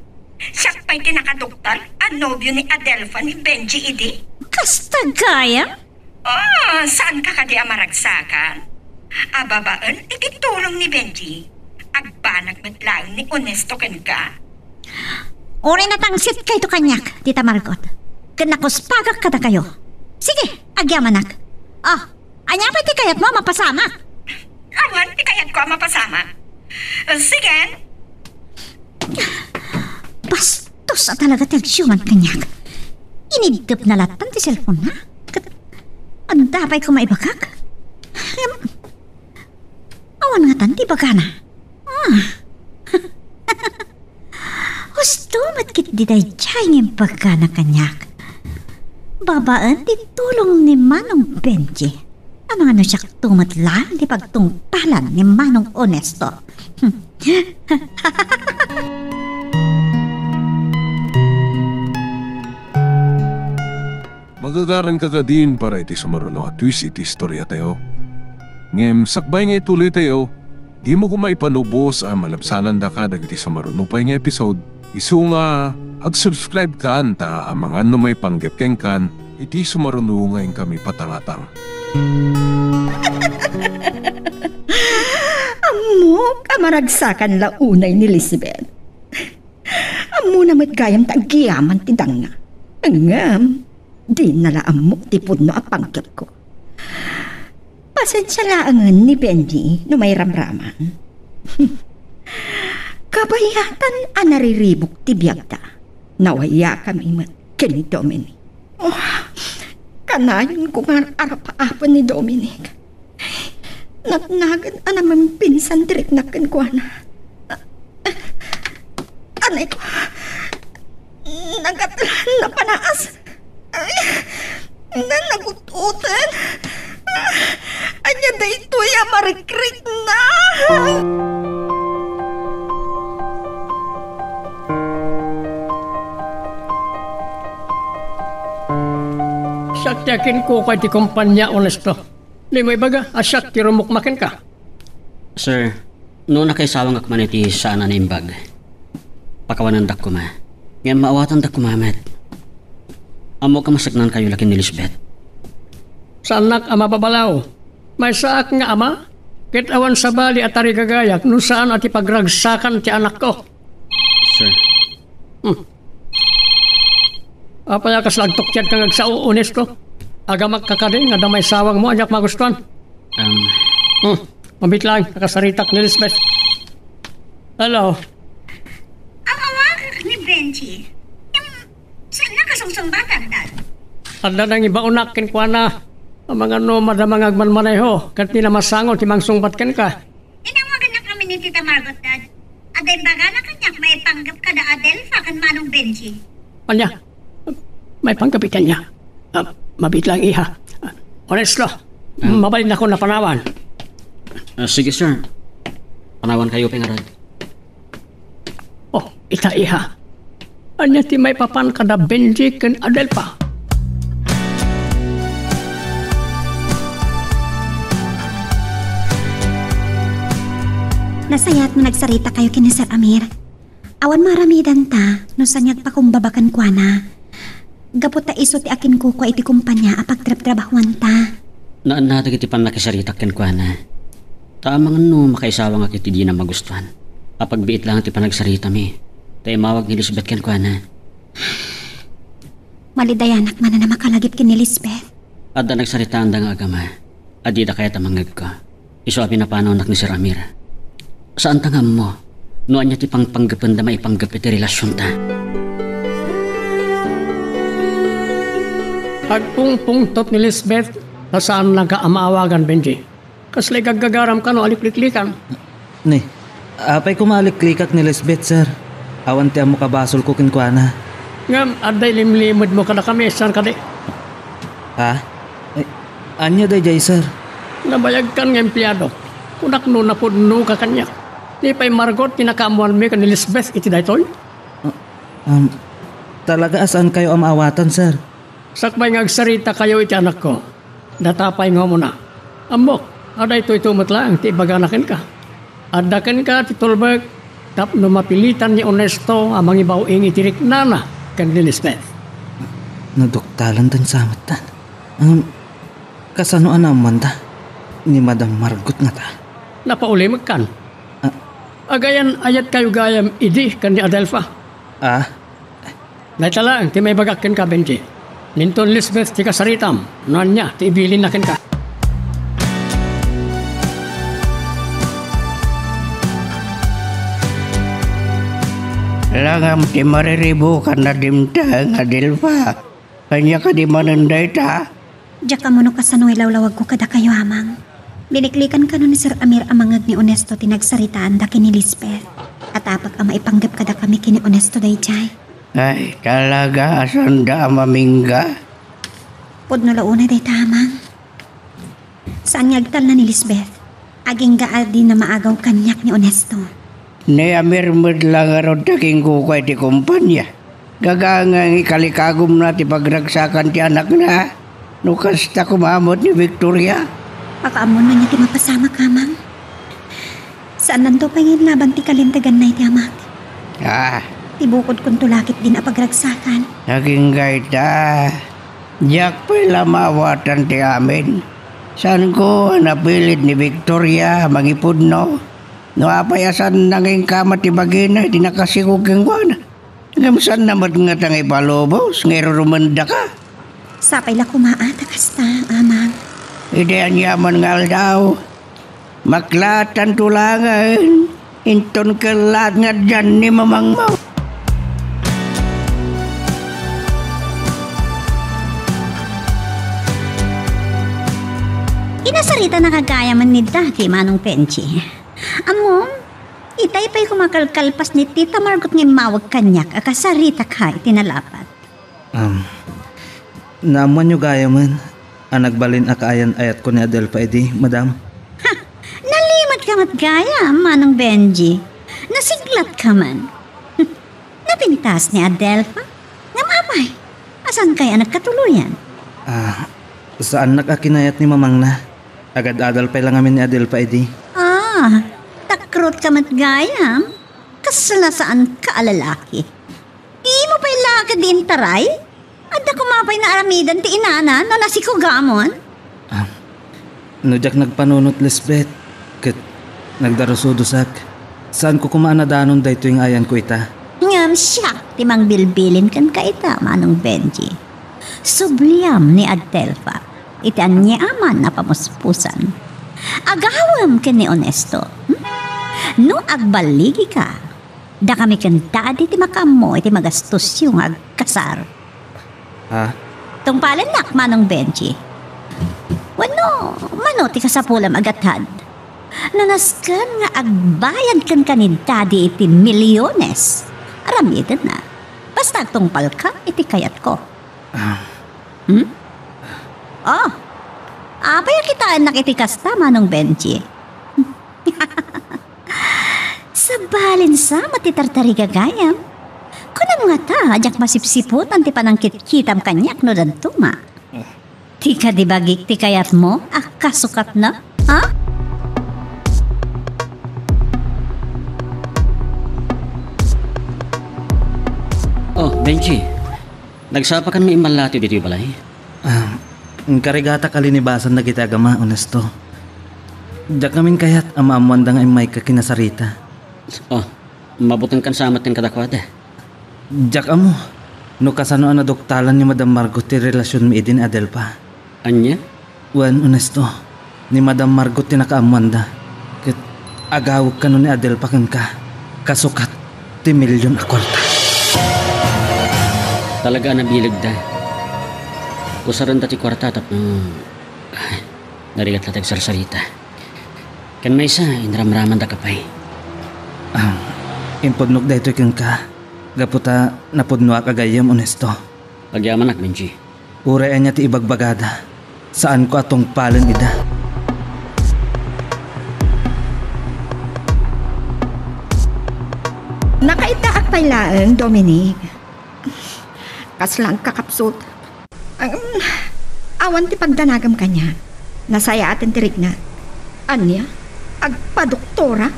siak pay ti nakaduktal a nobio ni Adelfa ni Benji idi. Kasta gayam? Ah, saanka kadi a maragsakan? A babaen iti tulong ni Benji, agbanag met laeng ni Ernesto kenka. Uray natangsit kayto kaniak, Tita Margot, ken nakuspagak kadakayo. Sige, agyamanak. Ah, ania pay ti kayatmo a mapasamak? Awan ti kayatko a mapasamak. Sige. Bastos a talaga ti agsiuman kaniak. Iniddepna lattan ti cellphone-na. Ket Apay koma ibagak? Ngem, awan ngatan ti ibagana. Ah. Husto met ketdi daydiay nga imbagana kaniak. Babaen ti tulong ni Manong Benji. Amangan no siakto met laeng ti pagtungpalan ni Manong Honesto. Magagaranka kadin para iti sumaruno a twist iti istoriatayo. Ngem sakbay nga ituloytayo, dimo koma ipanubos a malabsanandaka dagiti sumaruno pay nga episode, isu nga ag-subscribe kan ta amangan no maipanggep kenkan iti sumaruno nga inkami patangatang. Ammok a maragsakan la unay ni Lisbeth. Ammona met gayam ta agyaman ti dangna. Ngem, dina la ammo ti pudno a panggepko. Pasensia laengen ni Benji no mairamraman. Kabayatan a nariribuk ti biagda. Nawayakami met ken ni Dominic. Oh, kanayonko nga ar-arpaapen ni Dominic. Natnagan a namimpinsan ti riknak kenkuana. Anay ko, nagatlan a panaas. Ay, nanagut-oten. Ania daytoy a marikrikna? Siak ti akinkuko iti kompania, Honesto. Dimo ibaga a siak ti rumukma kenka. Sir, no nakaisawangak man iti saan a naimbag, pakawanendak koma. Ngem maawatandak koma met. Ammok a maseknankayo la ken ni Lisbeth. Saannak a mababalaw. Maysaak nga ama, ket awan sabali a tarigagayak no saan a ti pagragsakan ti anakko. Sir. Hmm. Apay a kasla agtukiadka nga agsao, Honesto? Agamakka kadi nga adda maisawangmo a diak magustuan? Um. Hmm. Mabiit laeng, nakasaritak ni Lisbeth. Hello. Aw-awagak ni Benji. Em, saan nakasungsungbatan, Dad? Adda nangibaonak kenkuana. Amangan no madama nga agmanmaneho, ket di na masango ti mangsungbat kenka. Inawagannak ngamin ni Tita Margot, Dad. Adda imbagana kaniak maipanggep kada Adelfa ken Manong Benji. Ania? Maipanggep iti ania? Ah, mabiit laeng, iha. Ah, Honesto, ah, mabalinnakon a panawan. Ah, sige, sir. Panawankayo pay ngarud. Oh, ita, iha. Ania ti maipapan kada Benji ken Adelfa? Nasayaat nga nagsaritakayo ken ni Sir Amir. Awan maaramidanta no saan nga agpakumbaba kenkuana. Gapu ta isu ti akinkukua iti kompania a pagtrabtrabahuanta. Naannatek iti pannakisaritak kenkuana. Ta amangan no makaisawangak iti dina magustuan. Apagbiit laeng ti panagsaritami. Ta immawag ni Lisbeth kenkuana. Malidayanak manen a makalagip ken ni Lisbeth. Adda nagsaritaanda nga agama a dida kayat a mangngegko. Isu a pinapanawnak ni Sir Amir. Saanta nga ammo no ania ti pangpanggependa maipanggep iti relasionta. Agpungpungtot ni Lisbeth ta saannaka a maawagan, Benji. Kasla igaggagaramka no alikliklikan? Ni, apay koma aliklikak ni Lisbeth, sir? Awan ti ammok a basolko kenkuana. Ngem adda ilimlimedmo kadakami, saan kadi? Ha? Ay, ania daydiay, sir? Nabayagkan nga empleado. Kunak no napudnoka kaniak. Ni pay Margot ti nakaammoanmi ken ni Lisbeth iti daytoy? Ah, um, talaga a saankayo a maawatan, sir. Sakbay nga agsaritakayo iti anakko, data pay nga umuna. Ammok a daytoyto met laeng ti ibagana kenka. Adda kenka ti tulbek tapno mapilitan ni Honesto a mangibaw-ing iti riknana ken ni Lisbeth. Naduktalan dansa met ta. Ngem, kasano a naammoanda ni Madam Margot ngata? Napaulimekkan. Ah. Agayan-ayatkayo gayam idi ken ni Adelfa. Ah? Dayta laeng ti maibagak kenka, Benji. Ninton Lisbeth ti kasaritam no ania ti ibilinna kenka. Langam ti mariribukan a dimteng, Adelfa. Ania kadi manen dayta? Diak ammo no kasano ilawlawagko kadakayo, Amang. Biniklikan kano ni Sir Amir a mangngeg ni Onesto ti nagsaritaanda ken ni Lisbeth. Atapek a maipanggep kadakami ken ni Onesto daydiay. Ay, talaga, asanda a mamingga? Pudno la unay dayta, Amang. Saan nga agtalna ni Lisbeth? Agingga a dina maagaw kaniak ni Onesto. Ni Amir met la ngarud ti agingguko iti kompania. Gagangay nga ikalikagumna ti pagragsakan ti anakna. No kasta koma met ni Victoria. Pakaammoan ania ti mapasamak, Amang? Saannanto pay nga inlaban ti kalinteganna iti amak. Ah. Ti bukodkonto la ketdin a pagragsakan. Agingga ita. Diak pay la maawatan ti amin. Saanko a napilit ni Victoria a mangipudno? No apay a saanna nga inkama ti bagina iti nakasikog kenkuana? Ngem saanna met ngata nga ipalubos nga irurumendaka? Sapay la koma a ta kasta, Amang. Iti aniaman nga aldaw, maklatanto laengen inton kellaat nga addan ni mamangmo. Inasarita na kagayam ni Daddy, Manong Benji. Ammom, itay pay koma kalkalpas ni Tita Margot nga immawag kaniak a kasaritaka iti nalapat. Um, naammoanyo gayamen a nagbalin a kaayan-ayatko ni Adelfa idi, madam? Ha! Nalimetka met gayam, Manong Benji. Nasiglatka man. Napintas ni Adelfa? Ngem apay? Asan kay a nagkatuloyan? Ah, saannak a kinayat ni mamangna. Agad-adal pay la ngamin ni Adelfa idi. Ah, takrotka met gayam. Kasla saanka a lalaki. Imo pay la kadi intaray? Adda koma pay naaramidan ti inana no nasikugamon? Ah, no diak nagpanunot, Lisbeth, ket nagdarusudosak, saanko koma a nadanon daytoy nga ayanko ita. Ngem siak ti mangbilbilin kenka ita, Manong Benji. Subliam ni Adelfa iti aniaman a pamuspusan. Agawem ken ni Onesto. Hmm? No agballigika, dakami ken Daddy ti makaammo iti magastusyo nga agkasar. Ha? Tungpalennak, Manong Benji. Wenno, mano ti kasapulam a gatad? No nasken nga agbayad kenka ni Daddy iti milyones, aramidenna. Basta agtungpalka iti kayatko. Ah. Hmm? Oh, apay a kitaennak iti kasta, Manong Benji? Sabalen sa met ti tartariga gayam. Kunam ngata a diak masipsiputan ti panangkitkitam kaniak no dadduma. Ti kadi bagik ti kayatmo a kasukatna, ha? Oh, Benji. Nagsapakan nga immallati ditoy balay? Ah, inkarigata kalinibasan dagiti agama, Onesto. Diak ngamin kayat a maammoanda nga immayka ken ni Sarita. Oh, mabutengkan sa met ken kadakuada. Diak ammo no kasano a naduktalan ni Madam Margot ti relasionmi idi ni Adelfa. Ania? Wen, Onesto, ni Madam Margot ti nakaammoanda. Ket agawek kano ni Adelfa kenka, kasukat ti milyon a kuarta. Talaga a nabilegda. Usarenda ti kuarta tapno, ah, narigat la ti agsarsarita. Ken maysa, inramramandaka pay. Ah, impudnok daytoy kenka, gapu ta napudnoak a gayyem, Onesto. Agyamanak, Benji. Uray ania ti ibagbagada, saanko a tungpalen ida. Nakaitaak pay laeng, Dominic. Kasla agkakapsut. Ang, awan ti pagdanagam kaniak. Nasayaaten ti rikna. Ania? Agpadoktora?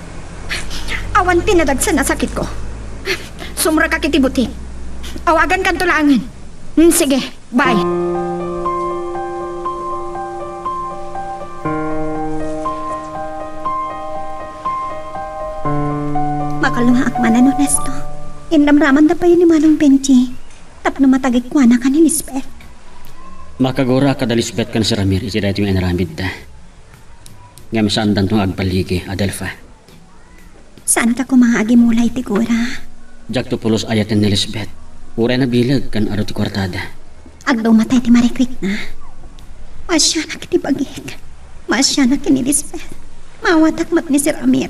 Awan ti nadagsen a sakitko. Sumrekak iti butik. Awagankanto laengen. Hmm, sige, bye. Makaluaak manen, Onesto. Inramramanda pay ni Manong Benji tapno matagikuana ken ni Lisbeth. Makagura kada Lisbeth ken Sir Amir iti daytoy nga inaramidda. Ngem saandanto nga agballigi, Adelfa. Saanka koma nga agimula iti gura? Diakto pulos ayaten ni Lisbeth. Uray nabileg ken adu ti kuartada. Agduma tay ti marikrikna. Maasianak iti bagik. Maasianak ken ni Lisbeth. Maawatak met ni Sir Amir.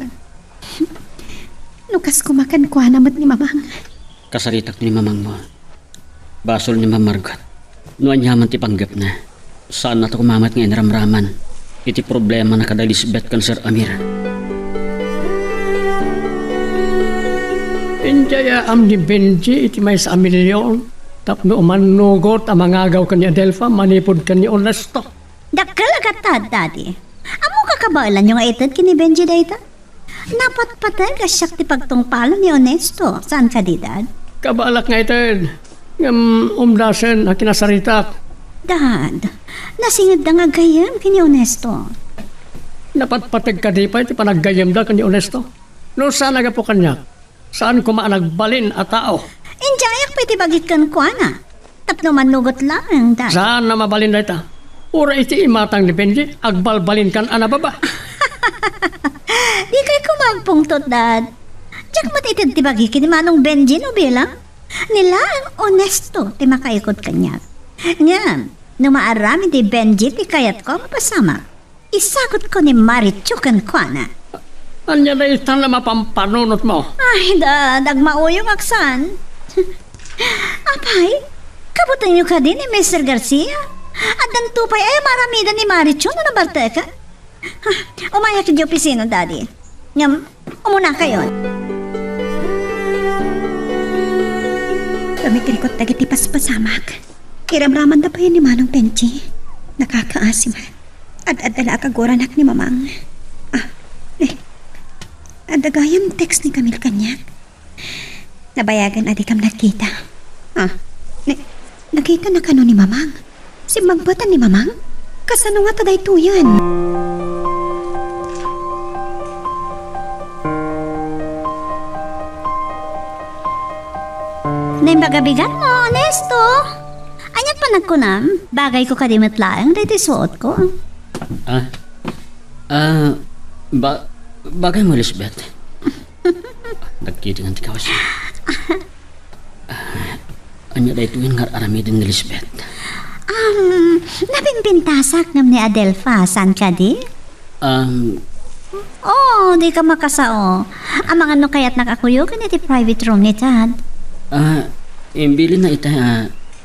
No kas koma kenkuana met ni Mamang. Kasaritak ni mamangmo. Basol ni Ma'am Margot. No aniaman ti panggepna, saanna ta koma met nga inramraman iti problemana kada Lisbeth ken Sir Amir. Idiay aam ni Benji iti maysa a milion tapno umannugot a mangagaw ken ni Adelfa manipud ken ni Ernesto. Dakkel a gatad, Daddy. Ammok a kabaelanyo nga ited ken ni Benji dayta? Napatpateg a siak ti pagtungpalo ni Ernesto, saan kadi, Dad? Kabaelak nga ited, ngem umdasen a kinasaritak. Dad, nasingedda nga gayyem ken ni Ernesto. Napatpateg kadi pay ti panaggayyemda ken ni Ernesto? No saan a gapu kaniak, saan koma a nagbalin a tao. Idiayak pay ti bagik kenkuana. Tapno mannugot laeng, Dad. Saan a mabalin dayta? Uray iti imatang ni Benji, agbalbalinkan a nababa. Dikay koma agpungtot, Dad. Diak met ited ti bagi ken ni Manong Benji no bilang. Ni laeng Ernesto ti makaikut kaniak. Ngem, no maaramid ni Benji ti kayatko a mapasamak, isagutko ni Marichu kenkuana. Ania daytan a mapampanunotmo? Ay, Dad, agmauyongak saan. Apay, kabutengyo kadi ni Mister Garcia? Addanto pay aya maaramidan ni Marichu no nabarteken? Ah, umayak iti opisina, Daddy. Ngem, umunakayon. Rumikrikot dagiti paspasamak. Iramramanda pay ni Manong Benji. Nakakaasi man. Ad-adda la a kaguranak ni Mamang. Ah, eh. Adda gayam text ni Camille kaniak. Nabayagan a dikam nagkita. Ah, ni, nakita na kano ni Mamang? Simmangpetan ni Mamang? Kasano ngata daytoyen? Naimbag a bigat mo, Ernesto. Ania't panagkunam? Bagayko kadi met laeng daytoy suotko. Ah, ah, ba-, bagay mo, Lisbeth. Nagkitingan ti kawas. Ah, ania daytoyen nga ar-aramiden ni Lisbeth? Um, nabimbintasak ngem ni Adelfa, saan kadi? Um, Oo, dika makasao. Amangan no kayatnak a kuyogen iti private room ni Dad. Ah, imbilinna ita a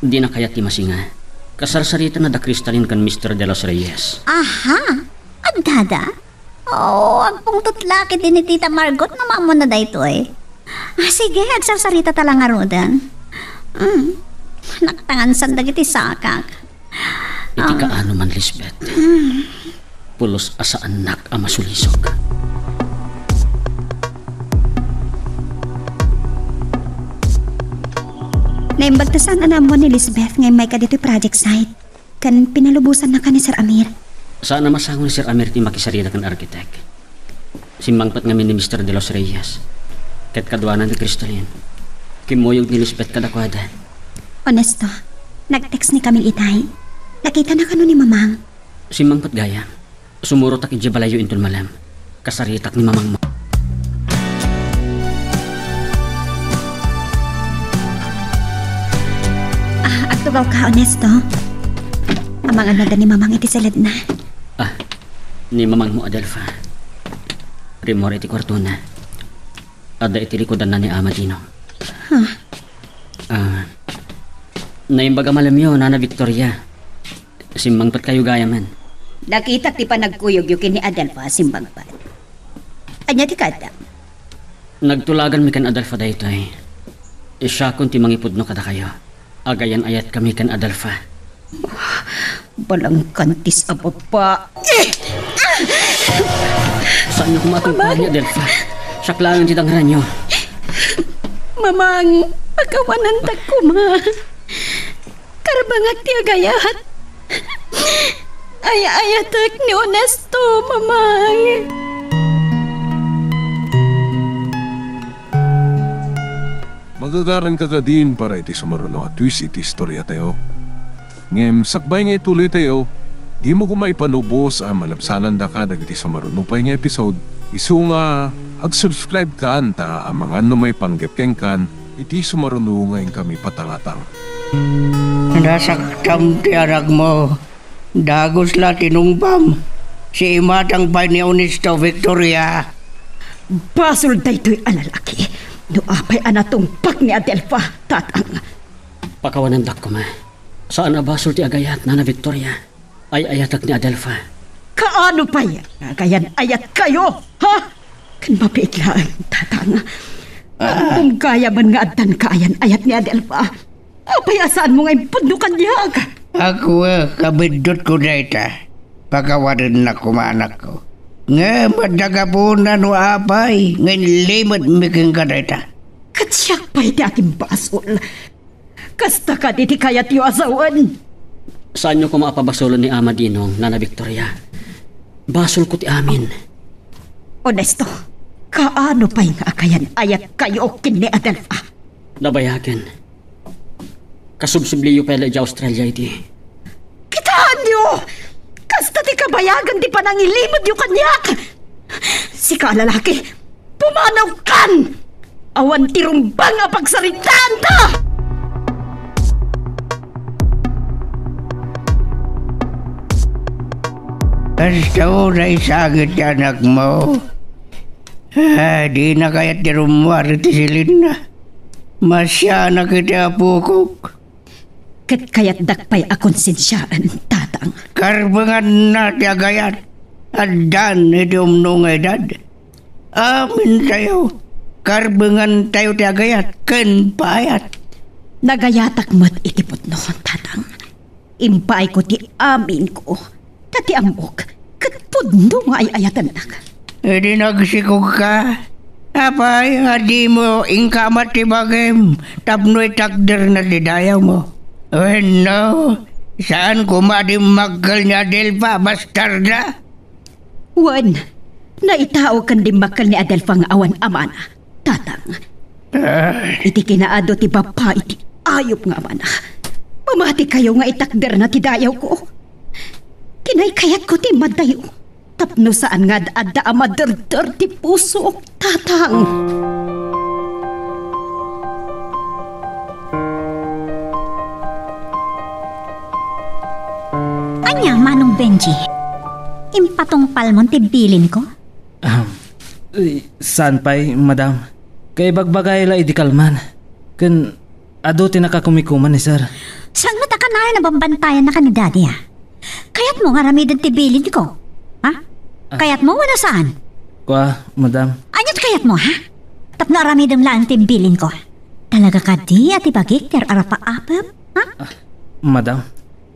dina kayat ti masinga. Kasarsaritana da Crystalline ken Mister De Los Reyes. Aha! Addada? Oo, agpungtot la ketdi ni Tita Margot no maammona daytoy. Ah, sige, agsarsaritata la ngaruden. Mm. Naktangansan dagiti sakak. Iti Ah. kaano man, Lisbeth? Mm. Pulos a saannak a masulisog. Naimbag ta saan a naammo ni Lisbeth nga immayka ditoy project site. Ken pinalubosanna ka ni Sir Amir. Saan a masango ni Sir Amir ti makisarita ken architect. Simmangpet ngamin ni Mister De Los Reyes ket kaduana ni Crystalline. Kimmuyog ni Lisbeth kadakuada. Ernesto, nag-text ni Camille itay. Nakitana kano ni Mamang? Simmangpet gayam. Sumurotak idiay balayyo inton malem. Kasaritak ni mamangmo. Ah, agtugaw ka, Ernesto. Amangan adda ni Mamang iti saledna. Ah, ni mamangmo, Adelfa. Rimmuar iti kuartona. Adda iti likudanna ni Ama Dino. Huh. Ah, naimbag a malemyo, Nana Victoria. Simmangpet kayo gayamen. Nakitak ti panagkuyogyo ken ni Adelfa a simmangpet. Ania ti kayatda? Nagtulaganmi ken Adelfa daytoy. Siakon ti mangipudno kadakayo. Agayan-ayatkami ken Adelfa. Balangkantis a baba. Saanyo koma a tungpalenyo, Adelfa. Siak laeng ti dangranyo. Mamang, pakawanantak koma. Karbangak ti agayat. Ay-ayatek ni Ernesto, Mamang. Magagaran ka kadin para iti sumaruno a twist iti istoriatayo. Ngem sakbay nga ituloytayo, dimo koma ipanubos a malabsanandaka dagiti sumaruno pay nga episode, isu nga ag-subscribe kan ta amangan no maipanggep kenkan iti sumaruno nga inkami patangatang. Nasaktam ti aragmo, Dagus la ti nungbam. Siimatan pay ni Honesto, Victoria. Basol daytoy a lalaki. No apay a natungpak ni Adelfa, Tatang. Pakawanendak koma. Saan a basol ti agayat, Nana Victoria. Ay-ayatek ni Adelfa. Kaano pay nga agayan-ayatkayo, ha? Ken mabiit laeng, Tatang. Ah. Ngem gayamen nga addan kaayan-ayat ni Adelfa. Apay a saanmo nga impudno kaniak? Ako, eh, kabiddutko dayta. Pakawanennak koma, anakko. Ngem adda gapuna no apay nga inlimetmi kenka dayta. Ket siak pay ti agimbasol. Kasta kadi ti kayatyo a sawen? Saanyo koma a pabasolen ni Ama Dinong, Nana Victoria. Basolko ti amin. Honesto, kaano pay nga agayan-ayatkayo ken ni Adelfa? Nabayagen. Kasubsubliyo pay la idiay Australia idi. Kitaenyo! Kasta ti kabayagan ti panangilimetyo kaniak! Sika a lalaki, pumanawkan! Awan ti rumbeng a pagsaritaanta! Kasta unay sangit ti anakmo. Ah, dina kayat ti rummuar iti silinna. Masianak iti apokok. Ket kayatdak pay a konsensiaen, Tatang. Karbenganna ti agayat. Addan iti umno nga edad. Amintayo, karbengantayo ti agayat ken paayat. Nagayatak met iti pudno, Tatang. Impaayko ti aminko, ta ti ammok, ket pudno nga ay-ayatennak. Idi nagsikogka, apay a dimo inkama ti bagim tapno itakderna ti dayawmo? Wenno, saan koma a dimmakkel ni Adelfa, bastarda? Wen, naitaoken dimmakkel ni Adelfa nga awan amana, Tatang. Ah. Iti kinaadu ti babai ti ayup nga amana, pamatikayo nga itakderna ti dayawko. Kinaykayatko ti immadayo tapno saan nga ad-adda a maderder ti pusok, Tatang. Ania, Manong Benji? Impatungpalmon ti bilinko? Ahem. Eh, saan pay, madam. Kaibagbagay la idi kalman. Ken adu ti nakakumikuman ni sir. Saan met a kanayon a bambantayanna ken ni daddy, a? Kayatmo nga aramiden ti bilinko? Ha? Ah. Kayatmo wenno saan? Kua, madam. Ania ti kayatmo, ha? Tapno aramidem laeng ti bilinko. Talaga kadi a ti bagik ti ar-arapaapem, ha? Ah, madam,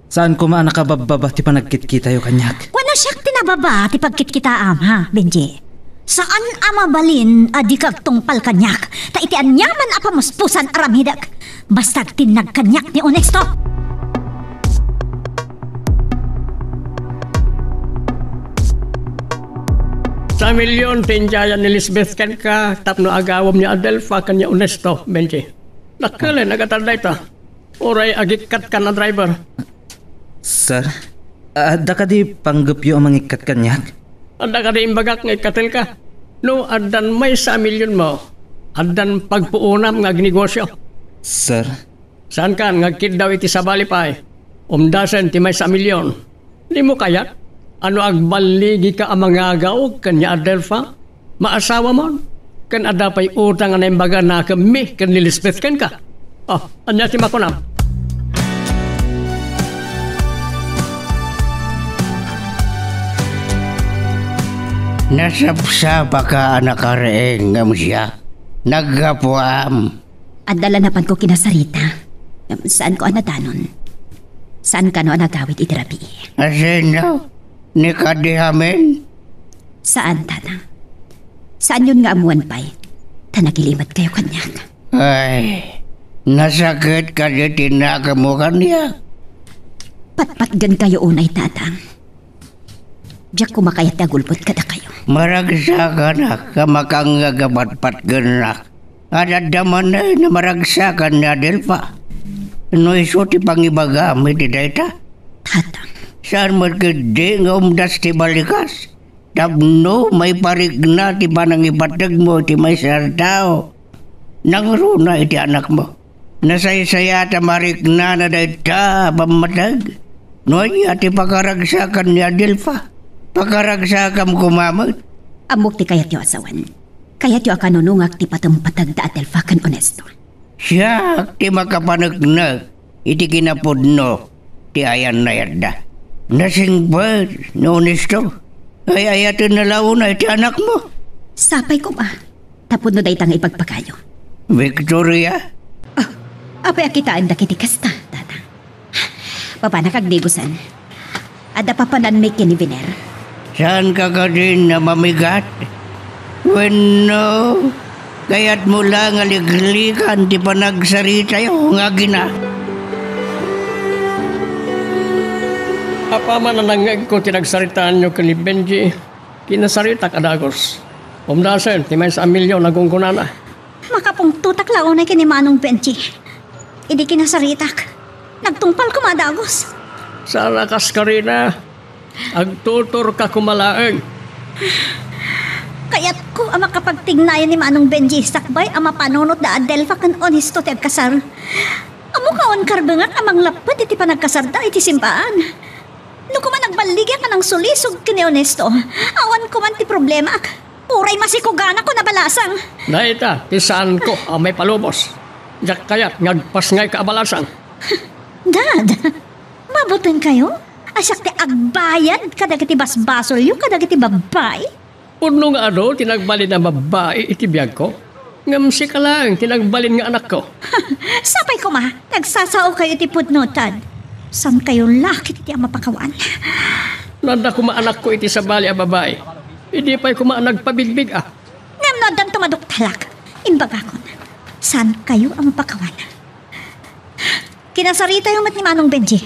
saan koma a nakababbaba ti panagkitkitayo kaniak. Wenno siak ti nababa ti pagkitkitaam, ha, Benji? Saan a mabalin a dika agtungpal kaniak, ta iti aniaman a pamuspusan aramidek, basta agtinnag kaniak ni Honesto. Sa milyon ti indiayan ni Lisbeth kenka tapno agawem ni Adelfa ken ni Honesto, Benji. Dakkel a nagatan dayta. Uray agikkat kan a driver. Sir, adda kadi panggepyo a mangikkat kaniak? Adda kadi imbagak nga ikkatenka? No addan maysa a milyonmo, addan pagpuonam nga agnegosio. Sir? Saankan nga agkiddaw iti sabali pay? Umdasen ti maysa a milyon. Dimo kayat a no agballigika a mangagaw ken ni Adelfa, maasawamon, ken adda pay utang a naimbag a nakemmi ken ni Lisbeth kenka? Oh, ania ti makunam? Nasapsapaka a nakariing ngem siak, naggapuam. Adda la napanko kinasarita, ngem saanko a nadanon. Saan kano a nagawid iti rabii? Asino? Ni kadi amin? Saan, Tatang. Saanyon nga ammoen pay, ta nagilimetkayo kaniak. Ay, nasakit kadi ti nakemmo kaniak? Patpatgenkayo unay, Tatang. Diak koma kayat ti agulbod kadakayo. Maragsakanak a makangngeg a patpatgennak. Adda manen a maragsakan ni Adelfa. No isu ti pangibagam iti dayta? Tatang. Saan met ketdi nga umdas ti balikas? Tapno maiparikna ti panangipategmo iti maysa a tao. Nangruna iti anakmo. Nasaysayat a mariknana dayta a pammateg. No ania ti pakaragsakan ni Adelfa, pakaragsakam koma met. Ammok ti kayatyo a sawen. Kayatyo a kanunongak ti patempateg da Adelfa ken Onesto. Siak ti makapaneknek iti kinapudno ti ayan-ayatda. Nasingpet ni Onesto. Ay-ayatenna la unay ti anakmo. Sapay koma, tapno dayta nga ipagpagayo. Victoria? Ah, apay a kitaen dagiti kasta, Tatang? Papanak agdibusen. Adda papananmi ken ni Biner. Saanka kadin a mamigat? Wenno, kayatmo la nga liklikan ti panagsaritayo nga agina? Apaman a nangngegko ti nagsaritaanyo ken ni Benji, kinasaritak a dagus. Umdasen ti maysa a milyon a gunggonana. Makapungtotak la unay ken ni Manong Benji. Idi kinasaritak, nagtungpal koma a dagus. Saan a kas karina, agtuturka koma laeng. Kayatko a makapagtignayan ni Manong Benji sakbay a mapanunot da Adelfa ken Onesto ti agkasar. Ammok a awan karbengak a manglapped iti panagkasarda iti simbaan. No koma nagballigak a nangsulisog ken ni Onesto, awan koman ti problemaak. Uray masikuganakon a balasang. Dayta ti saanko a maipalubos. Diak kayat nga agpasngayka a balasang. Dad, mabutenkayo a siak ti agbayad kadagiti basbasolyo kadagiti babbai? Pudno nga adu ti nagbalin a babbai iti biagko, ngem sika laeng ti nagbalin nga anakko. Sapay koma, nagsasaokayo iti pudno, Tad. Saankayo la ketdi a mapakawan. No adda koma anakko iti sabali a babai, idi pay koma a nagpabigbig-ak. Ngem no addanto maduktalak, imbagakon, saankayo a mapakawan. Kinasaritayo met ni Manong Benji.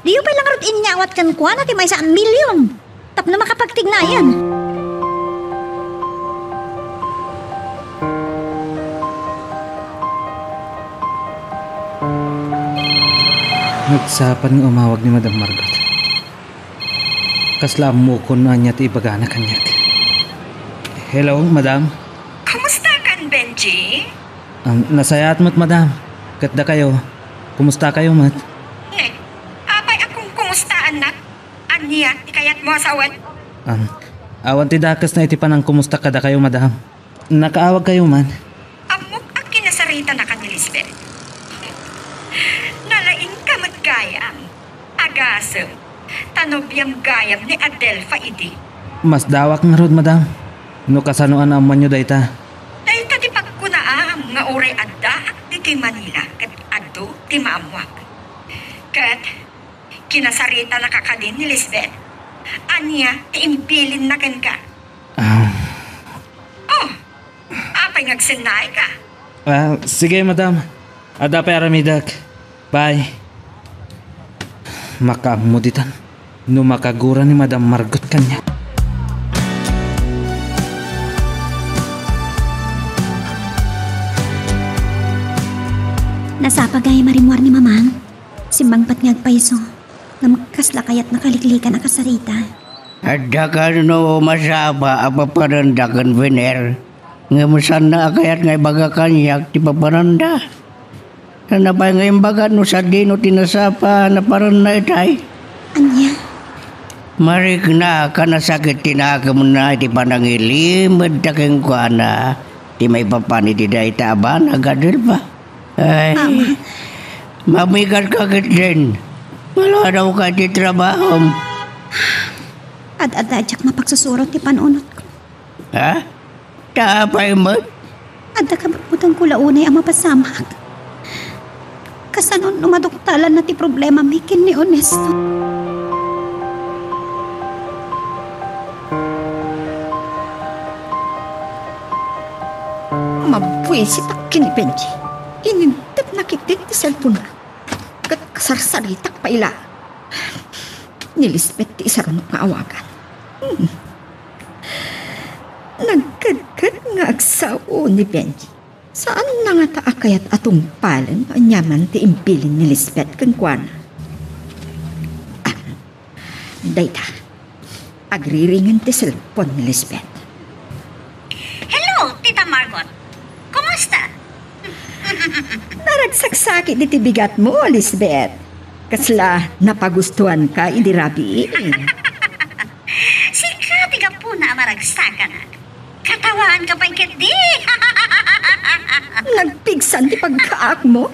Diyo pay la ngarud inyawat kenkuana ti maysa a milyon tapno makapagtignayan. Nagsapa nga umawag ni Madam Margot. Kasla ammokon no ania ti ibagana kaniak. Hello, madam? Kumustakan, Benji? Ah, nasayaat met, madam. Ket dakayo, kumustakayo met? Ne, apay a kungkumustaannak? Ania ti kayatmo a sawen? Ah, awan ti dakesna iti panangkumusta kadakayo, madam. Nakaawagkayo man? Ammok a kinasaritanaka ni Lisbeth. Nalaingka met gayam. Agasem, ta nobiam gayam ni Adelfa idi. Masdawak ngarud, madam, no kasano a naammoanyo dayta. Dayta ti pagkunaam nga uray addaak ditoy Manila ket adu ti maammoak. Ket kinasaritanaka kadi ni Lisbeth. Ania ti imbilinna kenka? Ah. Oh, apay nga agsennaayka? Ah, sige, madam. Adda pay aramidek. Bye. Makaammo ditan no makagura ni Madam Margot kaniak. Nasapa gayam a rimmuar ni Mamang. Simmangpet nga agpayso. Ngem kasla kayatna kaliklikan a kasarita. Adda kano masapa a papananda ken Vener? Ngem saanna a kayat nga ibaga kaniak ti papananda. Saanna pay nga imbaga no sadino ti nasapa a naparanna itay? Ania? Marikna a nasakit ti nakemna iti panangilimedta kenkuana ti maipapan iti dayta a banag, Adelfa. Ay, Ama. Mamigatka ketdin. Maladawka iti trabahom. Ad-adda a diak mapagsusurot ti panunotko. Ha? Ta apay met? Adda kabutbutengko la unay a mapasamak. Kasano no maduktalanna ti problemami ken ni Onesto? Mabuisitak ken ni Benji. Inintepna ketdin ti cellphone-na. Ket kasarsaritak pay la. Ni Lisbeth ti isarunok nga awagan. Hmm. Nagkedked nga agsao ni Benji. Saanna ngata a kayat a tungpalen no aniaman ti imbilin ni Lisbeth kenkuana. Ah, dayta. Agriringen ti cellphone ni Lisbeth. Hello, Tita Margot. Kumusta? Naragsaksakit iti bigatmo, Lisbeth. Kasla napagustuanka idi rabii? Sika ti gapuna a maragsakanak. Katawaanka pay ketdi. Nagpigsan ti pagkaakmo?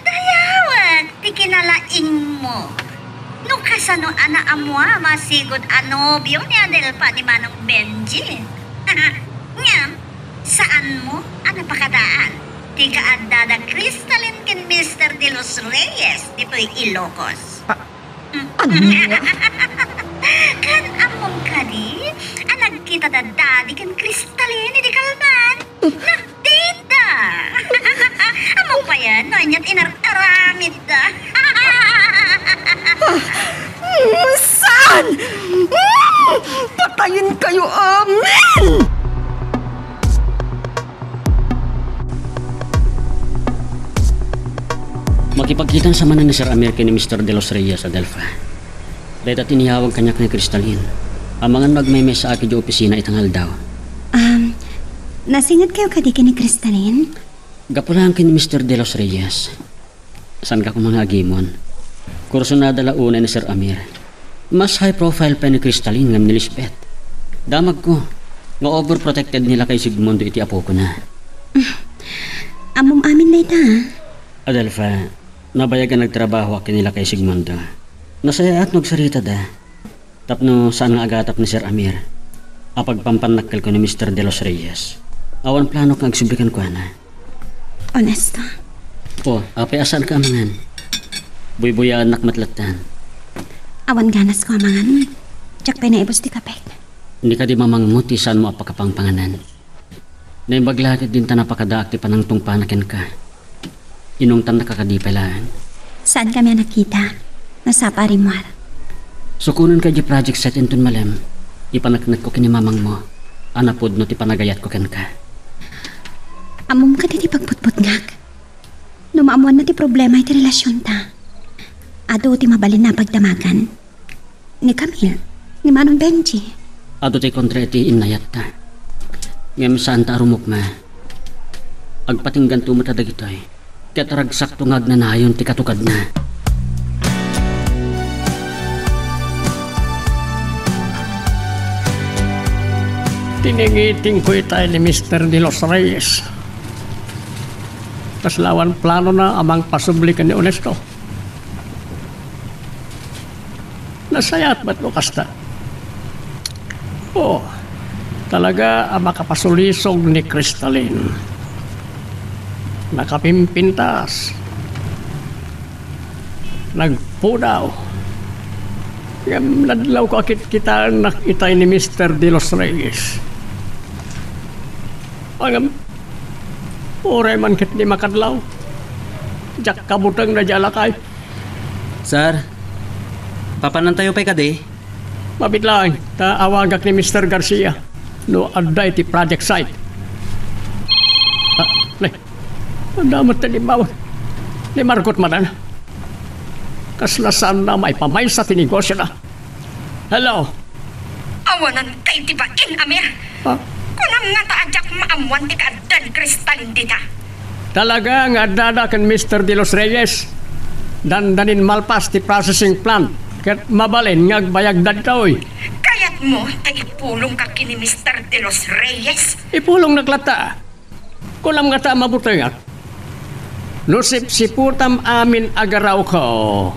Dayawek ti kinalaingmo. No kasano a naammoam a sigud a nobio ni Adelfa ni Manong Benji. Ngem, saanmo a napakadaan ti kaaddada Crystalline ken Mister De Los Reyes ditoy Ilocos. Ah, ania? Kan ammom kadi a nagkitada Daddy ken Crystalline idi kalman? Nagdate-da! Ammom payen no ania ti inar-aramidda. Ah, saan? Mm, patayenkayo amin! Makipagkitan sa manen ni Sir Amir ken ni Mister De Los Reyes, Adelfa. Dayta ti iniyawag kaniak ni Crystalline. Amangan no agmaymaysaak idiay opisina ita nga aldaw. Um, nasingadkayo kadi ken ni Crystalline? Gapu laeng ken ni Mister De Los Reyes. Saanka koma nga agimon. Kursunada la unay ni Sir Amir. Mas high profile pay ni Crystalline ngem ni Lisbeth. Damagko nga overprotected ni Lakay Sigmundo iti apokona. Ammom amin dayta, ah? Adelfa, nabayag a nagtrabahoak ken ni Lakay Sigmundo. Nasayaat no agsaritada. Tapno saan nga agatap ni Sir Amir a pagpampannakkelko ni Mister De Los Reyes. Awan planok nga agsubli kenkuana. Honesto? O, apay a saanka amangan? Buybuyaennak met lattan. Awan ganasko amangan. Diak pay naibus ti kapek. Ni kadi mamangmo ti saanmo a pakapangpanganan. Naimbag la ket dinta napakadaak ti panangtungpana kenka. Inungtannaka kadi pay laeng? Saankami a nakita. Nasapa a rimmuar. Sukonenka idiay project site inton malem. Ipaneknekko ken ni mamangmo a napudno ti panagayatko kenka. Ammom kadi ti pagbutbutngak? No maammoanna ti problema iti relasionta, adu ti mabalinna a pagdamagan. Ni Camille, ni Manong Benji. Adu ti kontra iti innayatta. Ngem saanta a rumukma. Agpatingganto met a dagitoy. Ket ragsakto nga agnanayon ti katugadna. Tiningitingko itay ni Mister De Los Reyes. Kasla awan planona a mangpasubli ken ni Honesto. Nasayaat met no kasta. O, talaga a makapasulisog ni Crystalline. Nakapimpintas. Nagpudaw. Ngem nadlawko a kitkitaennak itay ni Mister De Los Reyes. Ngem, uray man ketdi makadlaw. Diak kabuteng daydiay a lakay. Sir, papanantayo pay kadi? Mabiit laeng, ta awagak ni Mister Garcia no adda iti project site. Ah, ne. Adda met ti immawag. Ni Margot manen. Kasla saanna a maipamaysa ti negosiona. Hello? Awanan kay ti bain, Amir. Ha? Kunam ngata a diak maammuan ti kaaddan Crystalline dita. Talaga nga addada ken Mister De Los Reyes. Dandanin malpas ti processing plant ket mabalin nga agbayagda ditoy. Kayatmo ta ipulongka ken ni Mister De Los Reyes? Ipulongnak latta. Kunam ngata a mabutengak. No sipsiputam amin a garawko,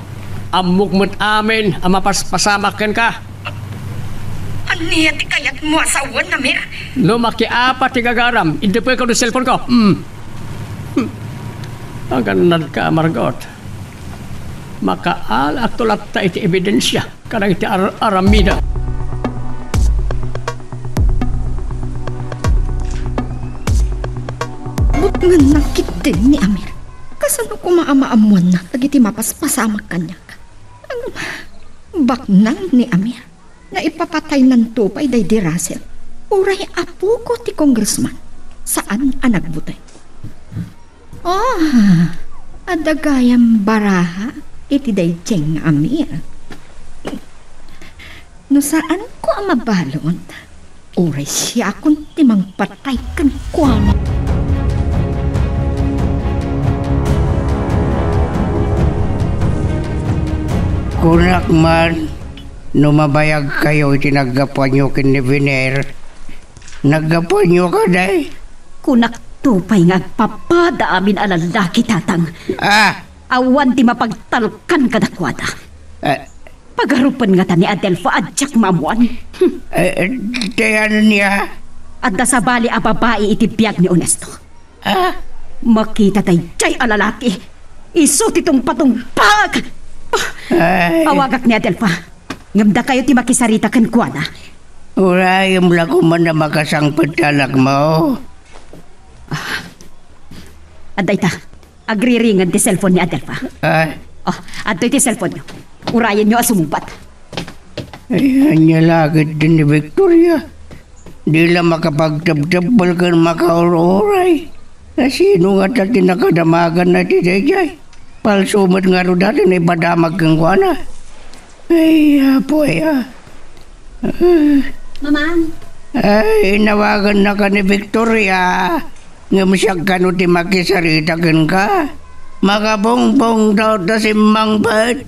ammok met amin a mapaspasamak kenka. Ania ti kayatmo a sawen, Amir? No makiapa ti gagaram, iddepeka ti cellphone ko. Hmm. Hmm. Agannadka, Margot. Makaalaakto latta iti ebidensia kadagiti ar-aramidem. Butngennak ketdin ni Amir. Kasano koma a maammuanna dagiti mapaspasamak kaniak? Ngem, baknang ni Amir. Naipapataynanto pay daydi Russell. Uray apoko ti congressman, saan a nagbuteng. Ah, adda gayam baraha iti daydiay nga Amir. No saanko a mabalon, uray siakon ti mangpatay kenkuana. Kunak man, no mabayagkayo iti naggapuanyo ken ni Biner, naggapuanyo kadi? Kunak to pay nga agpapada amin a lallaki, Tatang. Ah! Awan ti mapagtalkan kadakuada. Ah. Pagarupen ngata ni Adelfa a diak maammuan. Hmm. Eh, eh, ti ania? Adda sabali a babai iti biag ni Onesto. Ah? Makita daydiay a lalaki, isu ti tungpatungpaak. Ay. Awagak ni Adelfa. Ngem dakayo ti makisarita kenkuana. Urayem la koma a makasangpet ti anakmo. Ah. Adda ita. Agriringen ti cellphone ni Adelfa. Ah. Oh, adtoy ti cellphone-yo. Urayenyo a sumungbat. Ay, ania la ketdi ni Victoria? Di la makapagtebtebbel ken makaur-uray. Asino ngata ti nakadamaganna iti daydiay? Palso met ngarud a ti naipadamag kenkuana. Ay, apo aya. Ah. Mamang. Ay, inawagannaka ni Victoria. Ngem siak kano ti makisarita kenka? Makabungbong daw ta simmangpet.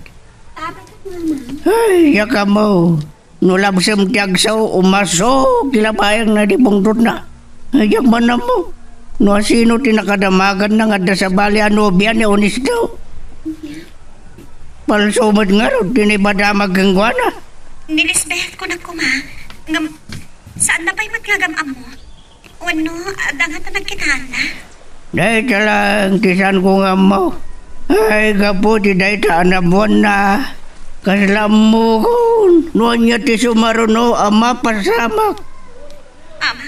Ay, ania kamo. No labsem ti agsao, umaso ti labayangna iti pungtotna. Ay, diak man ammo no asino ti nakadamaganna nga adda sabali a nobia ni Onesto. Palso met ngarud ti naipadamag kenkuana. Ni Lisbeth, kunak koma, ngem saanna pay met nga agam-ammo. Wenno, adda ngata nagkitaanna? Dayta laeng ti saanko nga ammo. Ay, gapu ti dayta a naammoanna, kasla ammokon no ania ti sumaruno a mapasamak. Ama.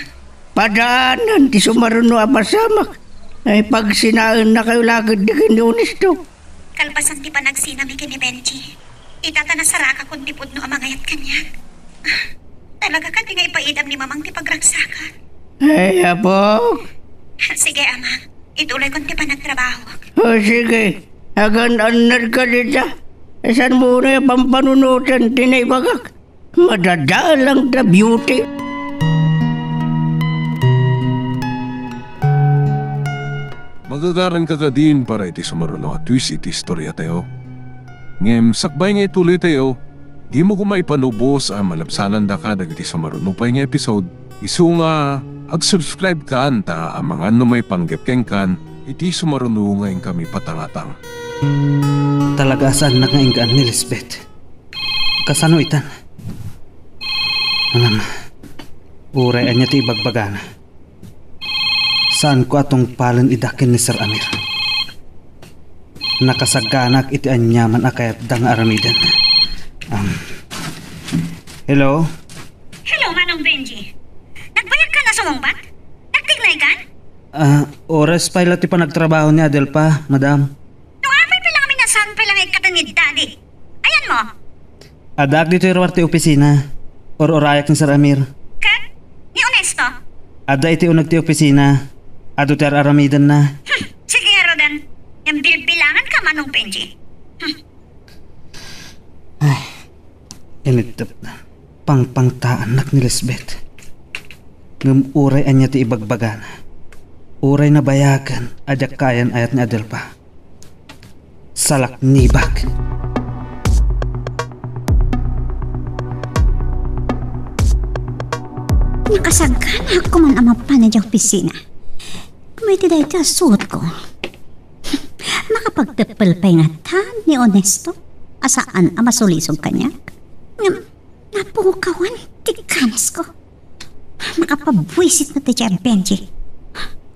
Padaanan ti sumaruno a pasamak. Ay, pagsinaennakayo la ketdi ken ni Onesto. Kalpasan ti panagsinami ken ni Benji, ita ta nasarakakon ti pudno a mangayat kaniak. Talaga kadi nga ipaidam ni Mamang ti pagragsakan? Ay, apok. Sige, Amang. Ituloykon ti panagtrabahok. O, sige. Agan-annadka dita. Saanmo unay a pampanunoten ti naibagak? Madadalang ta, Beauty. Magagaranka kadin para iti sumaruno a twist iti istoriatayo. Ngem sakbay nga ituloytayo, dimo koma ipanubos a malabsanandaka dagiti sumaruno pay nga episode, isu nga ag-subscribe-kan ta amangan no maipanggep kenkan iti sumaruno nga inkami patangatang. Talaga a saannak nga inggaan ni Lisbeth. Kasano itan? Ngem, uray ania ti ibagbagana, saanko a tungpalen ida ken ni Sir Amir. Nakasaganaak iti aniaman a kayatda nga aramiden. Um, hello? Hello, Manong Benji. Nagbayagkan a sumungbat? Nagtignaykan? Ah, oras pay la ti panagtrabaho ni Adelfa, madam. No apay pay la ngamin a saan pay la nga ikkaten ni Daddy? Ayanmo? Addaak ditoy ruar ti opisina. Ur-urayak ni Sir Amir. Ket? Ni Onesto? Adda iti uneg ti opisina. Adu ti ar-aramidenna. Hmm, sige ngaruden. Ngem bilbilanganka, Manong Benji. Hmm. Ay, inittep. Pangpangtaannak ni Lisbeth. Ngem uray ania ti ibagbagana, uray nabayagen a diak kaayan-ayat ni Adelfa. Salaknibak. Nakasaganaak koman a mapan idiay opisina. Ngem iti dayta a suotko, makapagteppel pay ngata ni Onesto a saan a masulisog kaniak. Ngem napukawan ti kanasko. Makapabuisit met daydiay a Benji.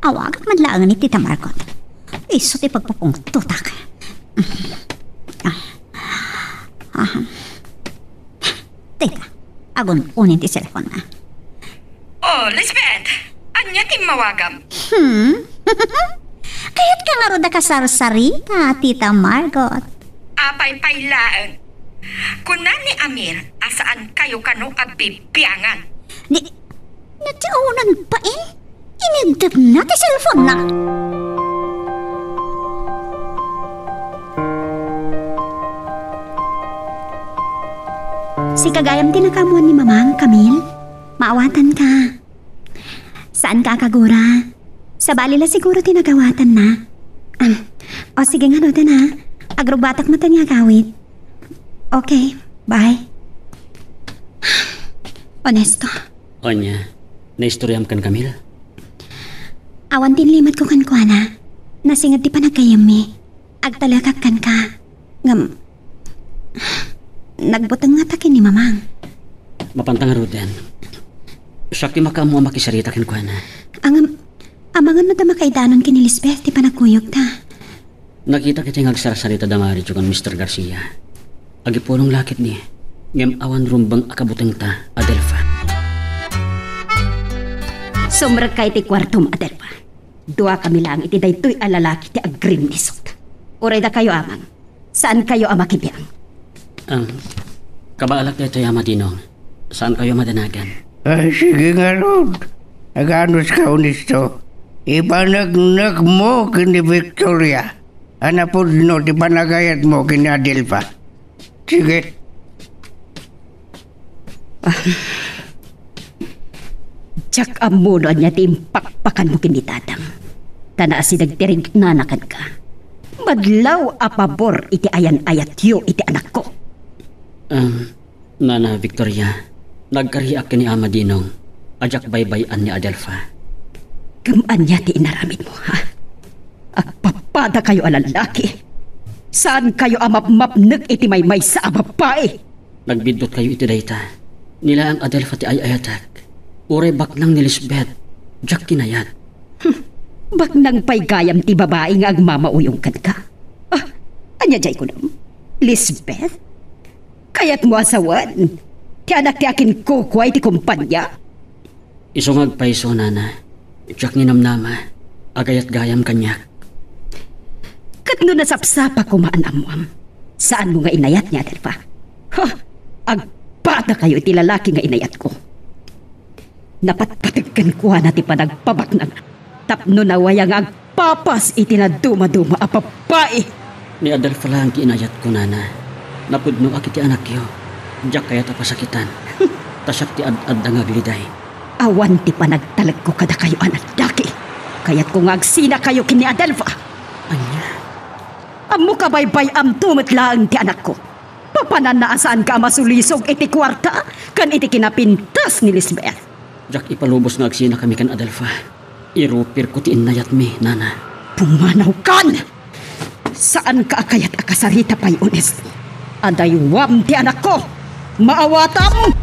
Awagak man laengen ni Tita Margot. Isu ti pagpupungtotak. Ah. Ah. Teka, agun-unin ti cellphone-na. Oh, Lisbeth! Ania ti immawagam? Hmm? Kayatka ngarud a kasarsarita, Tita Margot? Apay pay laeng. Kuna ni Amir a saankayo kano a bibiangan. Ni, natiaunan bain? Iniddepna ti cellphone-na. Sika gayam ti nakaammuan ni Mamang, Camille. Maawatanka. Saanka a kagura. Sabali la siguro ti nagawatanna. Ah, o sige ngaruden a. Agrubbatak met nga agawid. Okay, bye. Onesto. Ania, naistoriam ken Camille? Awan ti inlimatko kenkuana. Nasinged ti panaggayyemmi. Agtalekak kenka. Ngem, nagbuteng ngata ken ni Mamang. Mapanta ngaruden. Siak ti makaammo a makisarita kenkuana. Ngem, amangan no adda makaidanon ken ni Lisbeth ti panagkuyogta. Nakitak iti nga agsarsarita da Mario ken Mister Garcia. Agipulong la ketdi, ngem awan rumbeng a kabutengta, Adelfa. Sumrekka iti kuartom, Adelfa. Duakami laeng iti daytoy a lalaki ti agrinnisot. Uray dakayo, Amang. Saankayo a makibiang. Ang, kabaalak daytoy, Ama Dinong. Saankayo a madanagan. Ay, sige ngarud. Aganuska, Onesto. Ipaneknekmo ken ni Victoria a napudno ti panagayatmo ken ni Adelfa. Sige. Ah. Diak ammo no ania ti impakpakanmo ken ni Tatang. Ta naasideg ti rignana kenka. Madlaw a pabor iti ayan-ayatyo iti anakko. Um, Nana Victoria, nagkariak ken ni Ama Dinong a diak baybay-an ni Adelfa. Ngem ania ti inaramidmo, ha? Agpapadakayo a lallaki. Saankayo a mapmapnek iti maymaysa a babai. Nagbiddutkayo iti dayta. Ni laeng Adelfa ti ay-ayatek. Uray baknang ni Lisbeth, diak kinayat. Hmm, baknang pay gayam ti babai nga agmamauyong kenka. Ah, ania diay kunam? Lisbeth? Kayatmo a sawen ti anak ti akinkukua iti kompania? Isu nga agpayso, Nana. Diak ninamnama a gayat gayam kaniak. Ket no nasapsapa koma a naammuam, saanmo nga inayat ni Adelfa? Ha! Agpadakayo iti lalaki nga inayatko. Napatpateg kenkuana ti panagpabaknang tapno nawaya nga agpapas iti nadumaduma a babai. Ni Adelfa laeng ti inayatko, Nana. Napudnoak iti anakyo. Diak kayat a pasakitan. Ta siak ti ad-adda nga agliday. Awan ti panagtalekko kadakayo a lallaki. Kayatko nga agsinakayo ken ni Adelfa. Ania? Ammok a baybay-amto met laeng ti anakko. Papananna a saanka a masulisog iti kuarta ken iti kinapintas ni Lisbeth. Diak ipalubos nga agsinakami ken Adelfa. Irupirko ti innayatmi, Nana. Pumanawkan! Saanka a kayat a kasarita pay, Onesto. Adaywam ti anakko! Maawatam!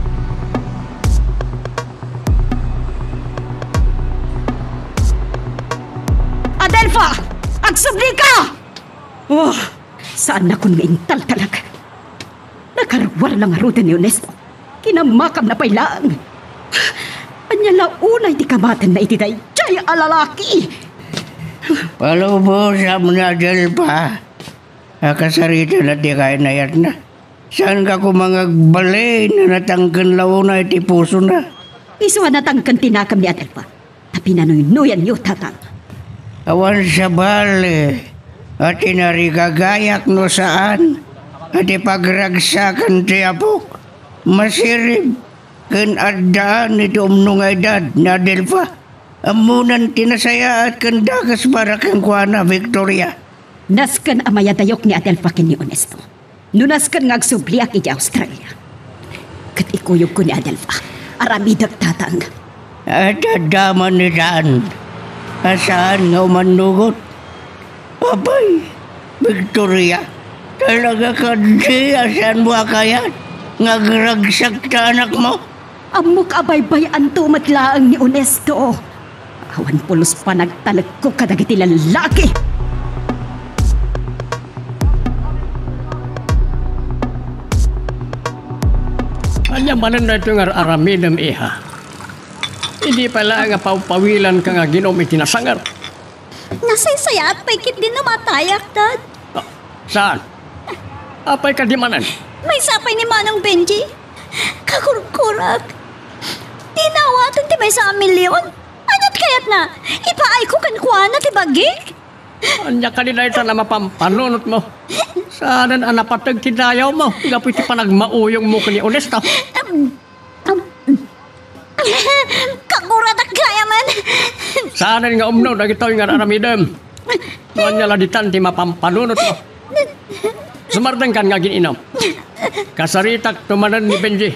Adelfa! Agsublika! Oh, saannakon nga intaltalek. Nakaruar la ngaruden ni Onesto. Kinamakamna pay laeng. Ania la unay ti kamatenna iti daydiay a lalaki? Palubosam ni Adelfa a kasaritana ti kainayatna. Saanka koma nga agbalin a natangken la unay ti pusona? Isu a natangken ti nakemmi, Adelfa. Ta pinanuynoyanyo, Tatang. Awan sabali a tinarigagayak no saan a ti pagragsakan ti apok. Masirib ken addaan iti umno nga edad ni Adelfa. Ammonan ti nasayaat ken dakes para kenkuana, Victoria. Nasken a mayadayok ni Adelfa ken ni Onesto. No nasken nga agsubliak idiay Australia, ket ikuyogko ni Adelfa. Aramidek, Tatang. Adda man ni Dan a saan nga umannugot. Apay, Victoria, talaga kadi a saanmo a kayat nga agragsak ta anakmo? Ammok a baybay-anto met laeng ni Onesto. Awan pulos panagtalekko kadagiti lallaki. Ania manen daytoy nga ar-aramidem, iha? Idi pay laeng a pawpawilanka nga aginom iti nasangar. Nasaysayaat pay ketdin no matayak, Dad. Ah, saan? Apay kadi manen? Maysa pay ni Manong Benji. Kakurkurak. Dina awaten ti maysa a milyon. Aniat kayatna? Ipaayko kenkuana ti bagik? Ania kadi dayta a mapampanunotmo? Saanen a napateg ti dayawmo gapu iti panagmauyongmo ken ni Onesto? Am, am, Kaguratak gayamen. Saanen nga umno dagitoy nga ar-aramidem. No ania la ditan ti mapampanunotmo? Sumardengkan nga agin-inom. Kasaritak to manen ni Benji.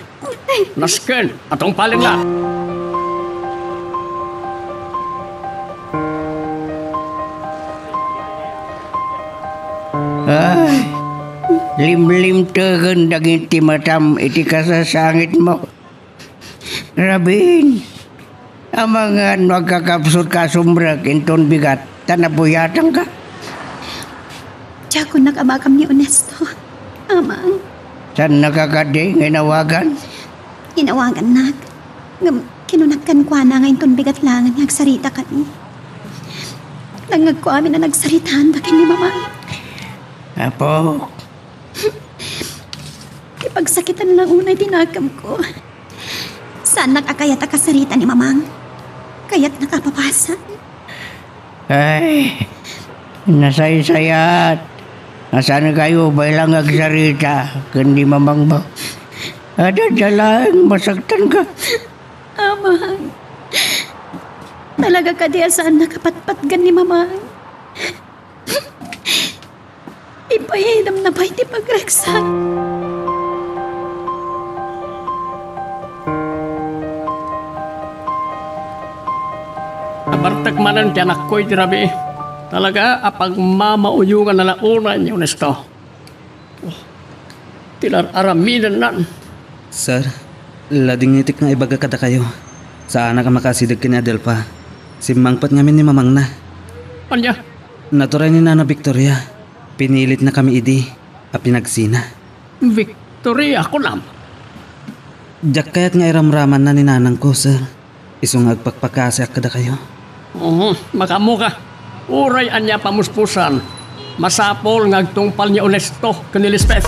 Nasken, atungpalennak. Ay, limlimtegen dagiti matam iti kasasangitmo. Rabin, amangan no agkakapsutka a sumrek inton bigat ta nabuyatanka? Diakon nakabakam ni Onesto, Amang. Saannaka kadi nga inawagan? Inawagannak. Ngem kinunak kenkuana nga inton bigat laengen nga agsarita kami. Nangngegko amin a nagsaritaanda ken ni Mama. Apo. Ti pagsakitan lang unay ti nakemko. Saannak a kayat a kasarita ni Mamang. Kayatnak a papasan. Ay, nasaysayat. Saan kayo, balang agsarita ken ni Mamang ba? Adda laeng masaktanka. Amang, talaga kadi a saannak a patpatgan ni Mamang? Ipaidamna pay ti pagragsak. Nabartek manen ti anakko iti rabii. Talaga a pagmamauyonganna la unay ni Onesto. Ti ar-aramidennan. Sir, ladingitek nga ibaga kadakayo. Saanak a makaasideg ken ni Adelfa. Simmangpet ngamin ni mamangna. Ania? Naturay ni Nana Victoria. Pinilitna kami idi a pinagsina. Victoria, kunam? Diak kayat nga iramramanna ni nanangko, sir. Isu nga agpakpakaasiak kadakayo. Mhm, makaammoka. Uray ania a pamuspusan, masapul nga agtungpal ni Onesto ken ni Lisbeth.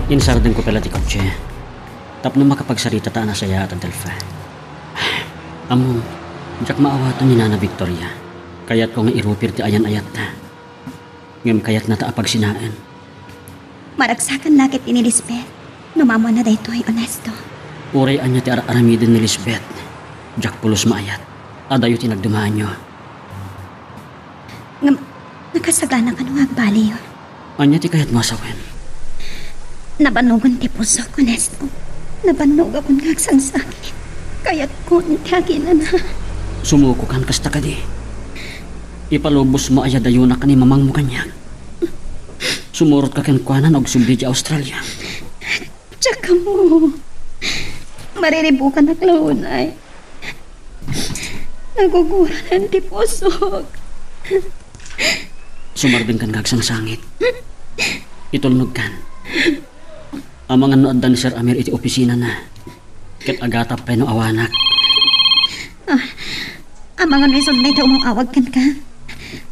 Insardenko pay la ti kotse tapno makapagsaritata a nasayaat, Adelfa. Ammom, diak maawatan ni Nana Victoria. Kayatko nga irupir ti ayan-ayatta. Ngem kayatnata a pagsinaen. Maragsakanna ket ni Lisbeth no maammoanna daytoy, Onesto. Uray ania ti ar-aramiden ni Lisbeth, diak pulos maayat. Adayo ti nagdumaenyo. Ngem, nakasagana kano nga agbaliyo? Ania ti kayatmo a sawen? Nabannogen ti pusok, Onesto. Nabannogakon nga agsangsangit. Kayatkon ti aginana. Sumukokan kasta kadi? Ipalubosmo aya dayonak ni mamangmo kaniak? Sumurotka kenkuana no agsubli idiay Australia? Diak ammo. Mariribukanak la unay. Naguguranen ti pusok. Sumardengkan nga agsangsangit. Itulnogkan. Amangan no adda ni Sir Amir iti opisinana. Ket agatap pay no awanak. Ah, amangan no isu dayta umaw-awag kenka.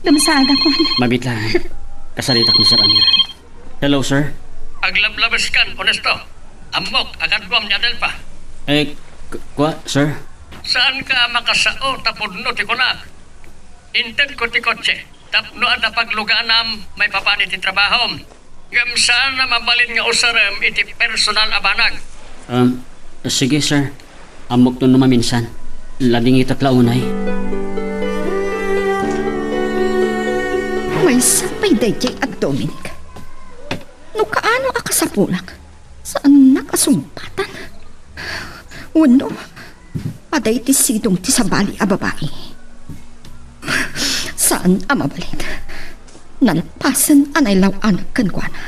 Dumsagakon. Mabit laeng. Kasaritak ni Sir Amir. Hello, sir. Aglablabeskan, Onesto. Ammok a kaduam ni Adelfa. Eh, k-, kua, sir? Saanka a makasao ta pudno ti kunak? Intedko ti kotse tapno adda pagluganam maipapan iti trabahom. Ngem saan a mabalin nga usarem iti personal a banag. Um, sige, sir. Ammokto no maminsan. Ladingitak la unay. Maysa pay daydiay a Dominic. No kaano a kasapulak, saannak a sumpatan. Wenno, adda iti sidong ti sabali a babai. Saan a mabalin. Nalpasen a nailaw-anak kenkuana.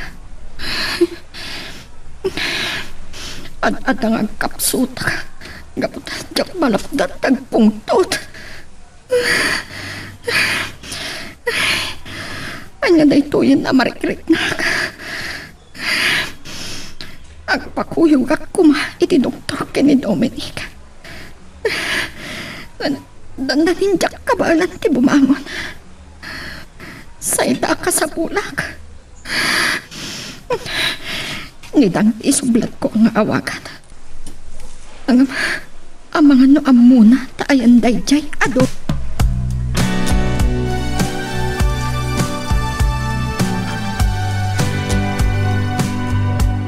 Ad-adda nga agkapsutak gapu ta diak malapdan ti agpungtot. Ania daytoyen a marikriknak? Agpakuyogak koma iti doktor ken ni Dominic. Dan-, dandanin diak kabaelan ti bumangon. Sayda a kasapulak. Nidang ti isublatko nga awagan. Ngem, amangan no ammona ta ayan daydiay a do-.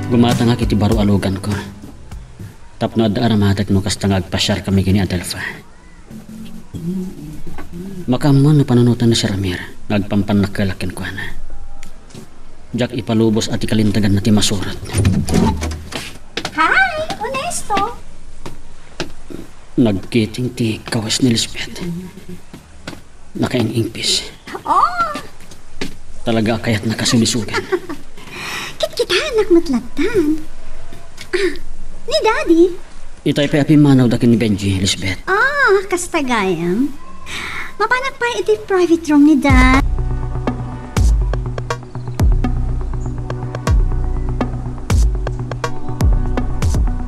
Gumatangak iti baro a luganko. Tapno adda aramadek no kasta nga agpasiarkami ken ni Adelfa. Makaammo no panunotan ni Sir Amir. Agpampannakelak kenkuana. Diak ipalubos a ti kalinteganna ti masurat. Hi, Onesto! Nagkiting ti kawes ni Lisbeth. Nakaing-ingpis. Oh! Talaga a kayatna kasumisugan. Ket kita, anak, met lattan. Ah, ni Daddy? Itay pay a pimmanawda ken ni Benji, Lisbeth. Ah, kasta gayam. Mapanak pay iti private room ni Dad.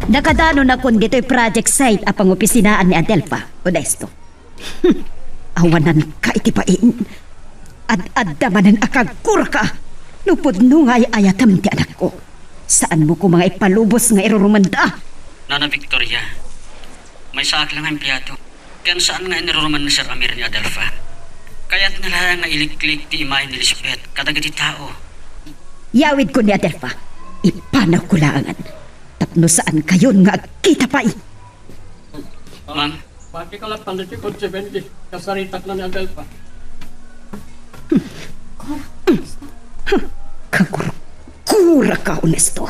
Nakadano nakon ditoy project site a pangopisinaan ni Adelfa, Onesto. Awananka iti bain. Ad-adda manen a kagkuraka no pudno nga ay-ayatem ti anakko. Saanmo koma nga ipalubos nga irurumanda. Nana Victoria, maysaak la nga empleado. Ken saan nga iniruruman ni Sir Amir ni Adelfa. Kayatna laeng nga iliklik ti imayen ni Lisbeth kadagiti tao. Yawidko ni Adelfa. Ipanawko laengen. Tapno saankayon nga agkita pay. Ma'am? Pati ka lang pala ti kotse, Benji. Kasaritak na ni Adelfa. Kagurgura ka, Onesto.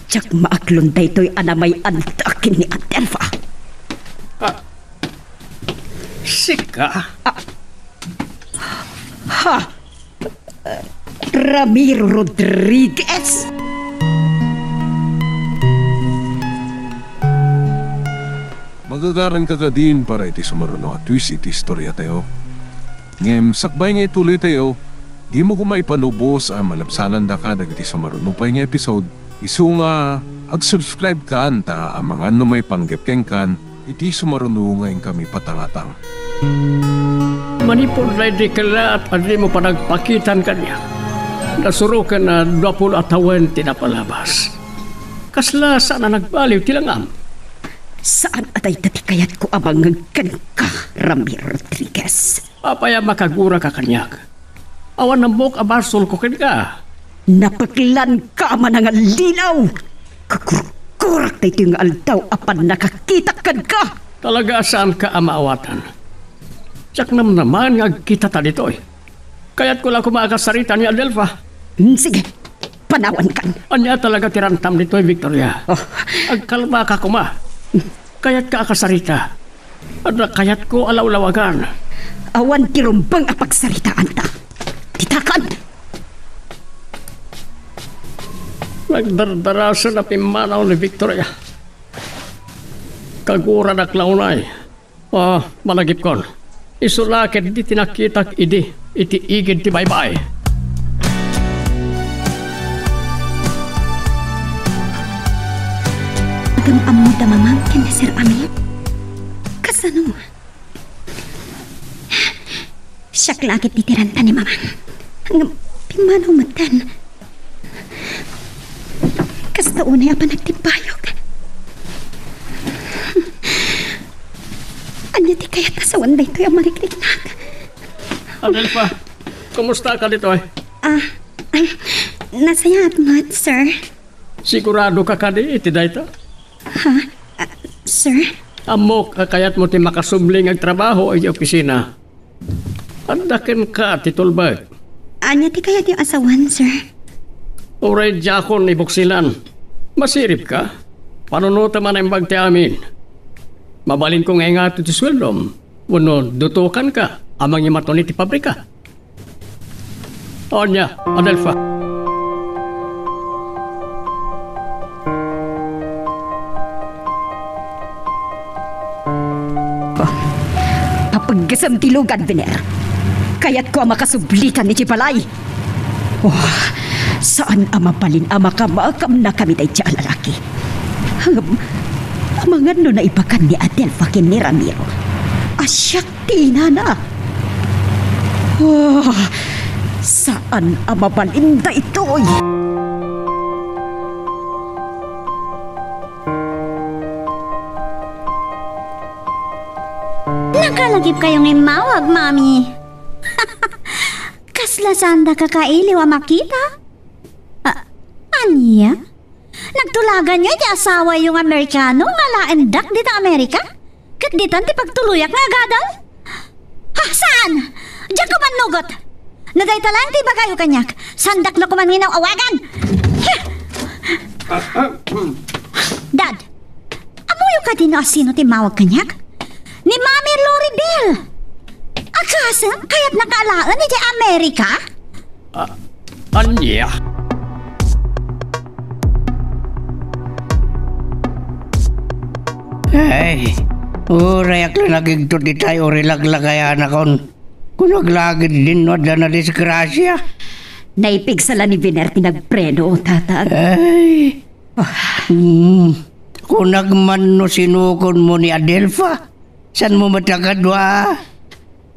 Diak maaklon daytoy a namay-anda ken ni Adelfa. Ah, sika? Ah. Ha? Ramiro Rodriguez? Magagaranka kadin para iti sumaruno a twist iti istoriatayo. Ngem sakbay nga ituloytayo, dimo koma ipalubos a malabsanandaka dagiti sumaruno pay nga episode. Isu nga, ag-subscribe kan ta amangan no maipanggep kenkan iti sumaruno nga inkami patangatang. Manipud daydi kellaat a dimo panagpakitan kaniak, nasuroken a dua pulo a tawen ti napalabas. Kasla saan a nagbaliw ti langam? Saan a dayta ti kayatko a mangngeg kenka, Ramiro Rodriguez. Apay a makaguraka kaniak? Awan ammok a basolko kenka. Napeklanka a manangallilaw. Kagurgurak daytoy nga aldaw a pannakakitak kenka. Talaga a saanka a maawatan. Diak namnamaen nga agkitata ditoy. Kayatko la koma a kasarita ni Adelfa. Hmm, sige. Panawankan. Ania talaga ti rantam ditoy, Victoria? Oh. Agkalmaka koma. Kayatka a kasarita. Adda kayatko a lawlawagan. Awan ti rumbeng a pagsaritaanta. Ditakan! Nagdardarasen a pimmanaw ni Victoria. Kaguradak la unay. Ah, malagipkon. Isu la ketdi ti nakitak idi iti igid ti baybay. Ngem ammoda mamangken ni Sir Amir? Kasano? Siak la ketdi ti ranta ni Mamang. Ngem pimmanaw metten. Kasta unay a panagtimpayok. Ania ti kayat a sawen daytoy a marikriknak? Adelfa, kumusta ka ditoy? Ah, ah, nasayaat met, sir. Sigurado ka kadi iti dayta? Ha? Ah, sir? Ammok a kayatmo ti makasubli nga agtrabaho iti opisina. Adda kenka ti tulbek. Ania ti kayatyo a sawen, sir? Uray diakon ibuksilan. Masirib ka? Panunotem a naimbag ti amin. Mabalinko nga ingato ti sueldom. Wenno dutokanka a mangimaton iti pabrika. Ania, Adelfa? Papaggesem ti lugan, Vener. Kayatko a makasublitan iti balay. Oh, saan a mabalin a makamakamnakami daydiay a lalaki. Ngem, amangan no naibagan ni Adelfa ken ni Ramiro a siak ti inana. Oh, saan a mabalin daytoy. Nakalagipkayo nga immawag, Mami. Kasla saanda kakailiw a makita? Ah, ania? Nagtulaganyo iti asawayo nga Amerikano nga alaendak dita Amerika? Ket ditan ti pagtuloyak nga agadal? Ha, saan? Diak ko mannugot. No dayta laeng ti ibagayo kaniak, saandak no koma nga inaw-awagan. Dad, ammoyo kadi no asino ti immawag kaniak? Ni Mami Loribel. Akasem, kayatnaka alaen idiay Amerika? Ah, ania? Ay, urayak la nagigtot itay uri laglagayanakon. Kunak la ketdin no adda nadisgrasia. Naipigsa la ni Biner ti nagpreno, Tatang. Ay. Hmm. Kunak man no sinukonmo ni Adelfa. Saanmo met a kadua?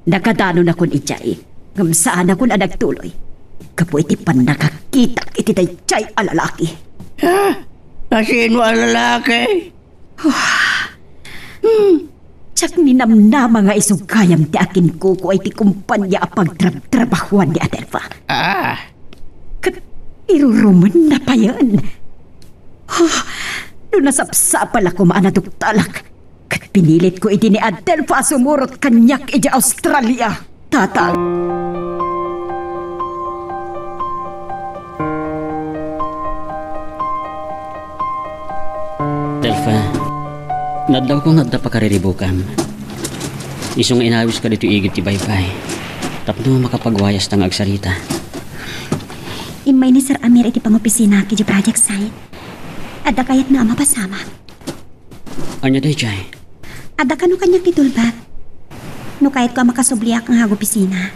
Nakadanonakon idiay, ngem saanakon a nagtuloy gapu iti pannakakitak iti daydiay a lalaki. Ha? Asino a lalaki? Hmm. Diak ninamnama nga isu gayam ti akinkukua iti kompania a pagtrabtrabahoan ni Adelfa. Ah. Ket irurumenna payen. Oh, no nasapsapal a koma a naduktalak, ket pinilitko idi ni Adelfa a sumurot kaniak idiay Australia, Tatang. Adelfa, naddawko nga adda pakariribukam. Isu nga inawiska ditoy igid ti baybay, tapno makapagwayasta nga agsarita. Immay ni Sir Amir iti pangopisinaak idiay project site. Adda kayatna a mapasamak. Ania daydiay? Adda kano kaniak ti tulbad. No kayatko a makasubliak nga agopisina,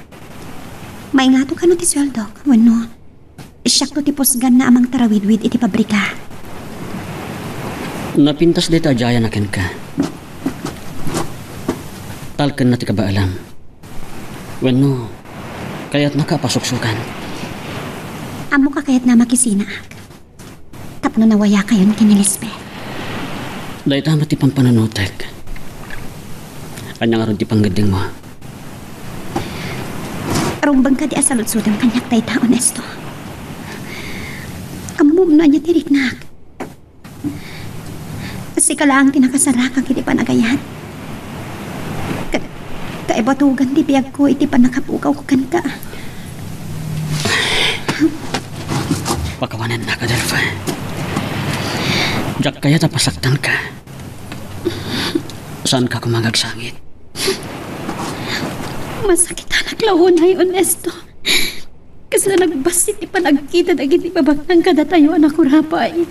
maingato kano ti sueldok wenno siakto ti pusganna a mangtarawidwid iti pabrika. Napintas dayta a diayanna kenka. Talkenna ti kabaelam. Wenno, kayatnaka a pasuksokan? Ammok a kayatna a makisinaak tapno nawayakayon ken ni Lisbeth. Dayta met ti pampanunotek. Ania ngarud ti panggeddengmo? Rumbeng kadi a saludsodem kaniak dayta, Ernesto? Ammom no ania ti riknak. Sika laeng ti nakasarakak iti panagayat. Ka-, kaibatugan ti biagko iti pannakapugawko kenka. Pakawanennaka, Adelfa. Diak kayat a pasaktanka. Saanka koma nga agsangit. Masakitanak la unay, Ernesto. Kasla nagbassit ti panagkita dagiti babaknang kadatayo a nakurapay.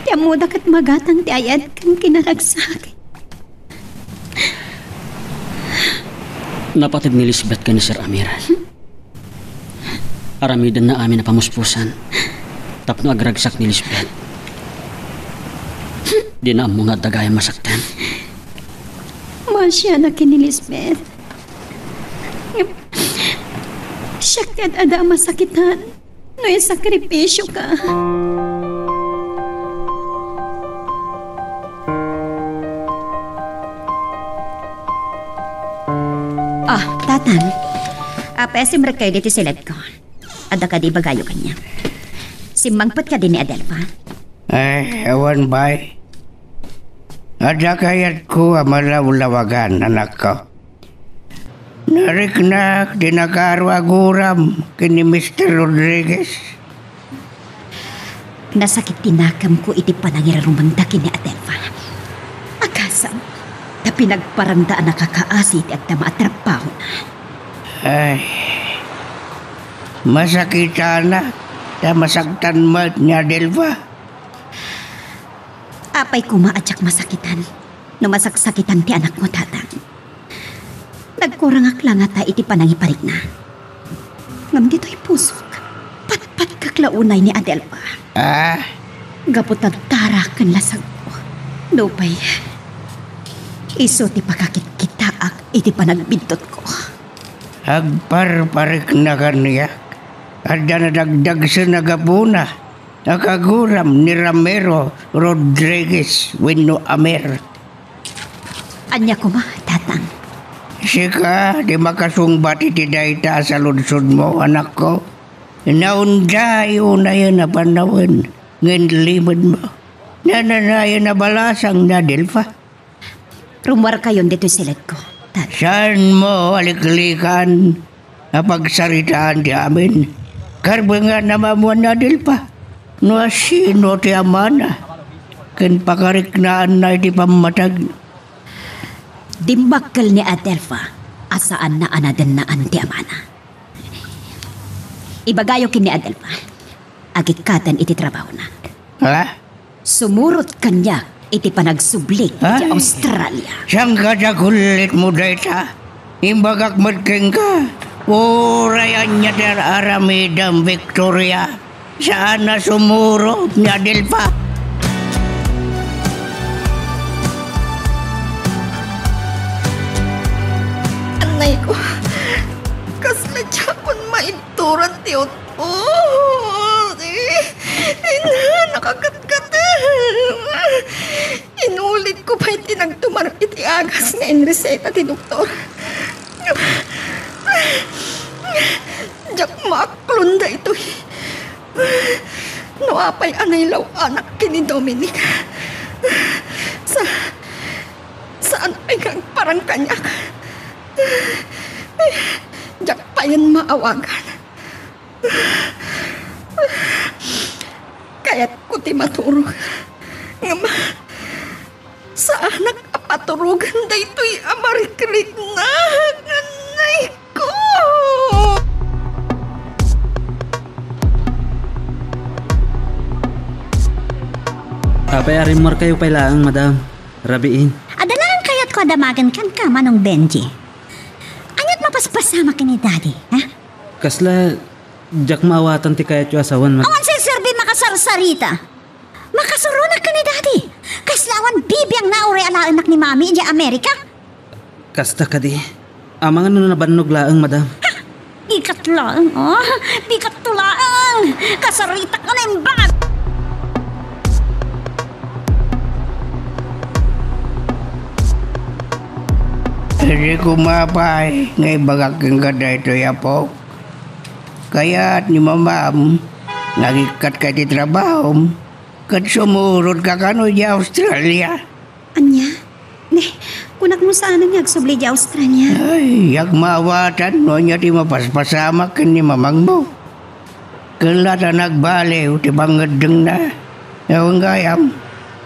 Ti ammoda ket magatang ti ayat ken kinaragsak. Napateg ni Lisbeth ken ni Sir Amir. Aramidenna amin a pamuspusan tapno agragsak ni Lisbeth. Dina ammo nga adda gayam masaktan. Maasianak ken ni Lisbeth. Ngem, siak ti ad-ada a masakitan no isakripisioka. Ah, Tatang. Apay a simrekkayo ditoy siledko? Adda kadi ibagayo kaniak? Simmangpet kadi ni Adelfa? Ay, awan, bay. Adda kayatko a malawlawagan, anakko. Nariknak ti nakaaro a guram ken ni Mister Rodriguez. Nasakit ti nakemko iti panangirarumengda ken ni Adelfa. Akasam, ta pinagparangda a nakakaasi iti agdama a trabahona. Ay, masakitanak, ta masaktan met ni Adelfa. Apay koma a diak masakitan no masaksakitan ti anakmo, Tatang. Nagkurangak la ngata iti panangiparikna. Ngem ditoy pusok, patpatkak la unay ni Adelfa. Ah? Gapu ta dara ken lasagko. Nupay, isu ti pakakitkitaak iti panagbintotko. Agparparikna kaniak. Adda nadagdagsen a gapuna a kaguram ni Ramiro Rodriguez wenno Amir. Ania koma, Tatang? Sika ti makasungbat iti dayta a saludsodmo, anakko. Naundayo unayen a panawen nga inlimedmo. Nananayen a balasang ni Adelfa. Rummuarkayon ditoy siledko. Saanmo a liklikan a pagsaritaan ti amin. Karbengan a maammuan ni Adelfa no asino ti amana ken pakariknaanna iti pammateg. Dimbakkel ni Adelfa a saanna a nadennaan ti amana. Ibagayo ken ni Adelfa, agikkaten iti trabahona. Ha? Sumurot kaniak iti panagsubli Ha? iti Australia. Saan ka dagulit mo dayta? Imbagak met kenka, uray ania ti ar-aramidem, Victoria. Saan a sumurot ni Adelfa. Annay ko, kasla diakon maibturan ti utbot. Ina, nakakatkatem. Inulit ko pay ti nagtumar iti agas nga inreseta ti doktor. Diak maaklon daytoy. No apay a nailaw-anak ken ni Dominic, sa-, saan pay nga agparang kaniak? Diak payen maawagan. Kayatko ti maturog. Ngem saanak a paturogen daytoy a marikriknak. Annay ko! Apay a rimmuarkayo pay laeng, madam? Rabiin. Adda laeng kayatko a damagen kenka, Manong Benji. Ania't mapaspasamak ken ni Daddy, ha? Kasla, diak maawatan ti kayatyo a sawen, madam. Awan serserbi makasarsarita. Makasuronak ken ni Daddy. Kasla awan bibiangna uray alaennak ni Mami idiay Amerika. Kasta kadi. Amangan no nabannog laeng, madam. Ha! Dikat laeng, oh. Dikatto laeng. Kasaritak nga naimbag. Idi koma pay nga ibagak kenka daytoy, apo. Kayat ni mamam nga agikkatka iti trabahom ket sumurotka kano idiay Australia. Ania? Ne, kunak no saanen nga agsubli idiay Australia. Ay, diak maawatan no ania ti mapaspasamak ken ni mamangmo. Ket la ta nagbaliw ti pangngeddengna. Awan gayam,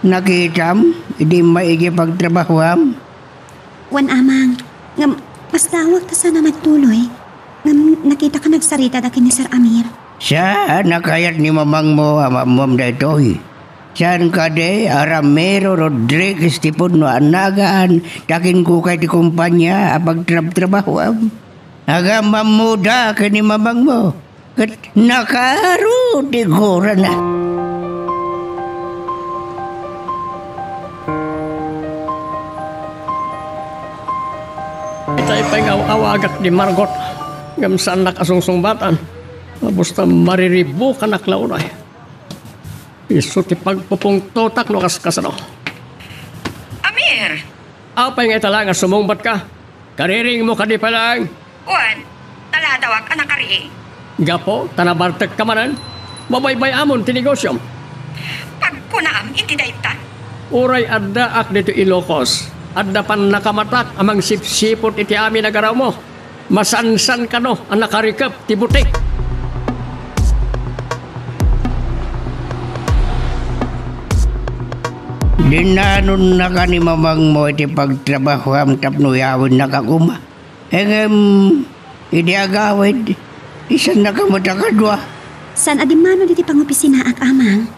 nakitam idi immay idiay pagtrabahoam? Wen, Amang. Ngem, masdawak ta saan a nagtuloy. Ngem, nakitak a nagsarita da ken ni Sir Amir. Saan a kayat ni mamangmo a maammom daytoy? Saan kadi a Ramiro Rodriguez ti pudno a nagan ta kinkukay ti kompania a pagtrabtrabahoam? Agamammoda ken ni mamangmo. Ket nakaaro ti gurana. Itay pay nga aw-awagak ni Margot, ngem saannak a sungsungbatan. Mabus ta mariribukanak la unay. Isu ti pagpupungtotak no kas-, kasano. Amir! Apay nga ita laeng a sumungbatka? Kariringmo kadi pay laeng? Wen, taladawak a nakariing. Gapu ta nabartekka manen, mabaybay-amon ti negosiom. Pagkunaam iti dayta? Uray addaak ditoy Ilocos, adda pannakamatak a mangsipsipud iti amin a garawmo. Masansan kano a nakarikep ti butik. Dinnanonnaka ni mamangmo iti pagtrabahoam tapno yawennaka koma. Ngem, idi agawid, isannaka met a kadua. Saan a dimmano ditoy pangopisinaak, Amang.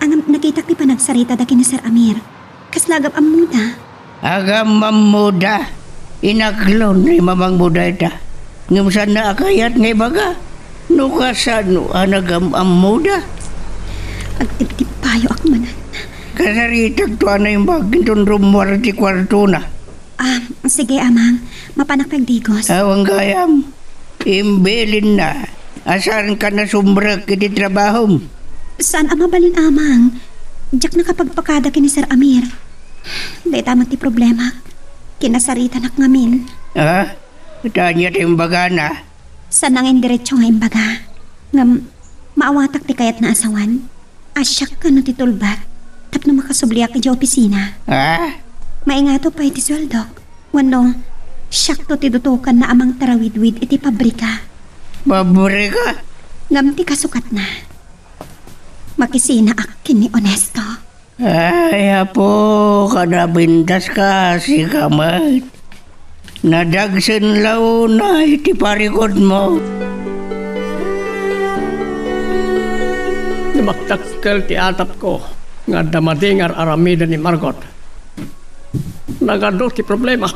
Ngem nakitak ti panagsarita da ken ni Sir Amir. Kasla agam-ammoda? Agam-ammoda. Inaklon ni mamangmo dayta. Ngem saanna a kayat nga ibaga no kasano a nagam-ammoda. Agtiptippayoak manen. Kasaritakto a naimbag inton rummuar ti kuartona. Ah, sige, Amang. Mapanak pay agdigos. Awan gayam. Imbilinna a saanka nasumrek iti trabahom. Saan a mabalin, Amang. Diak nakapagpakada ken ni Sir Amir. Dayta met ti problemak. Kinasaritanak ngamin. Ah? Ket ania ti imbagana? Saan a nga indiretso nga imbaga. Ngem, maawatak ti kayatna a sawen. Asiak kano ti tulbad tapno makasubliak idiay opisina. Ah? Maingato pay ti sueldok. Wenno, Siakto ti dutokanna a mangtarawidwid iti pabrika. Pabrika? Ngem ti kasukatna, makisinaak ken ni Onesto. Ay, Apo, kada bintaska, sika met. Nadagsen la unay ti parikodmo. Dumakdakkel ti atapko nga adda madi nga ar-aramiden ni Margot. Nagadu ti problemak.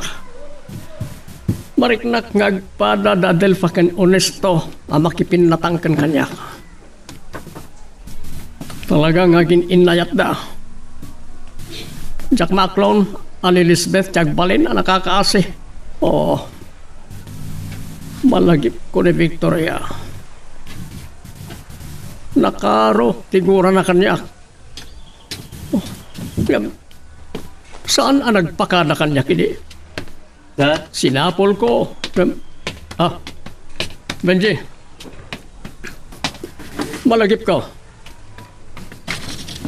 Mariknak nga agpada da Adelfa ken Onesto a makipinnatang ken kaniak. Talaga nga agin-innayatda. Diak maaklon a ni Lisbeth ti agbalin a nakakaasi. Oo. Malagipko ni Victoria. Nakaro ti gurana kaniak. Oh, ngem, saan a nagpakada kaniak idi? Ha? Sinapulko. Ngem, ah, Benji. Malagipko.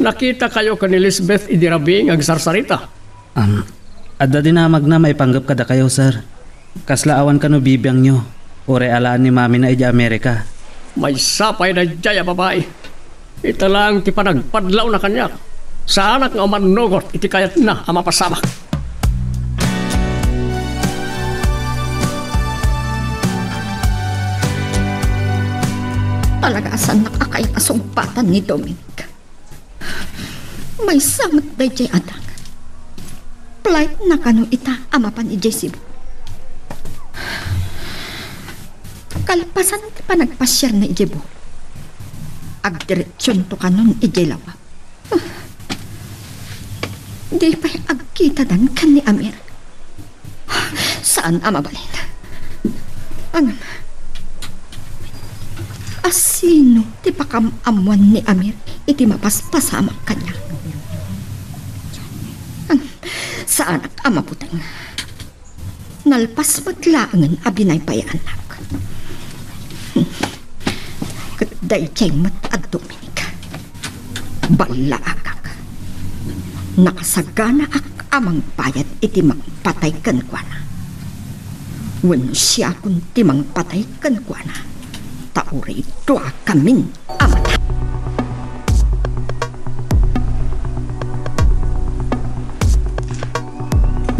Nakitakayo ken ni Lisbeth idi rabii nga agsarsarita. Um, adda dinamagna maipanggep kadakayo, sir. Kasla awan kano bibiangyo, uray alaan ni mamina idiay Amerika. Maysa pay daydiay a babai. Ita laeng ti panagpadlawna kaniak. Saanak nga umannugot iti kayatna a mapasamak. Talaga a saannak a kayat a sungpatan ni Dominic. Maysa met daydiay a dangan. Flightna kano ita a mapan idiay Cebu. Kalpasan ti panagpasiarna idiay Bohol, agdireksionto kanon idiay lawag. Di pay agkitadan ken ni Amir. Saan a mabalin. Ngem, asino ti pakam-ammoan ni Amir iti mapaspasamak kaniak? Ngem, saanak a mabuteng. Nalpas met laengen a binaybayaannak. Ket daydiay met a Dominic. Ballaagak. Nakasaganaak a mangbayad iti mangpatay kenkuana. Wenno siakon ti mangpatay kenkuana. Ta uray duakamin a mata.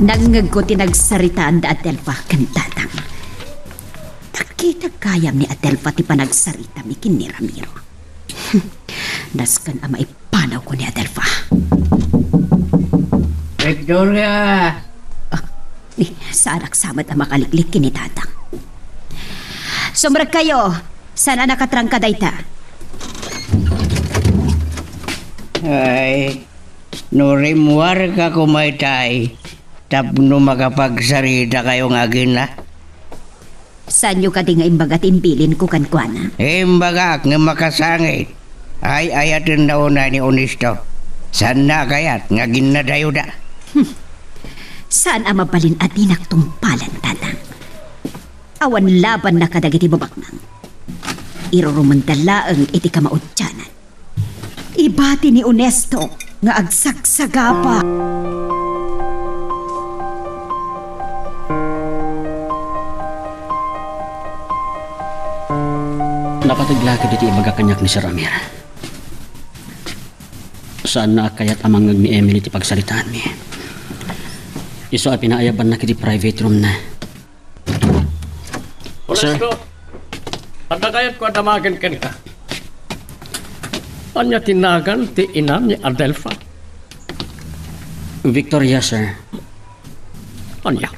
Nangngegko ti nagsaritaan da Adelfa ken Tatang. Nakita gayam ni Adelfa ti panagsaritami ken ni Ramiro. Nasken a maipanawko ni Adelfa. Victoria! Ah, ni, saanak sa met a makaliklik ken ni Tatang. Sumrekkayo, saan a nakatrangka dayta. Ay, no rimmuarka koma itay, tapno makapagsarita kayo nga agina. Saanyo kadi nga imbaga ti imbilinko kenkuana? Imbagak nga makasangit. Ay-ayatenna unay ni Onesto. Saanna a kayat nga aginnadayoda. Hmm. Saan a mabalin a dinak tungpalan, Tatang. Awan labanna kadagiti babaknang. Irurumenda laeng iti kamaudianan. Ibati ni Onesto nga agsagsagaba. Napateg la kadagiti ibaga kaniak ni Sir Amir. Saanna a kayat a mangngeg ni Emily ti pagsaritaanmi. Isu a pinaayabanna iti private roomna. Sir? Onesto, adda kayatko a damagen kenka. Ania ti nagan ti ina ni Adelfa? Victoria, sir. Ania?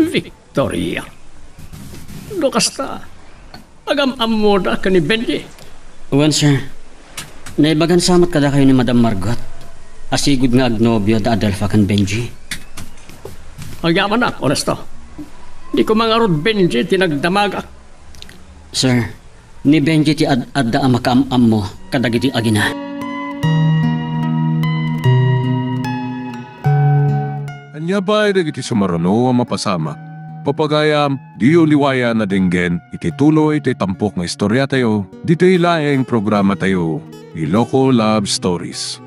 Victoria? No kasta, agam-ammoda ken ni Benji? Wen, sir. Naibagan sa met kadakayo ni Madam Margot a sigud nga agnobio da Adelfa ken Benji. Agyamanak, Onesto. Di koma ngarud Benji ti nagdamagak. Sir, ni Benji ti ad-adda a makaam-ammo kadagiti agina. Ania pay dagiti sumaruno a mapasamak? Papagayam, diyo liwayan a denggen iti tuloy ti tampok nga istoriatayo, ditoy laeng programatayo, Iloko Love Stories.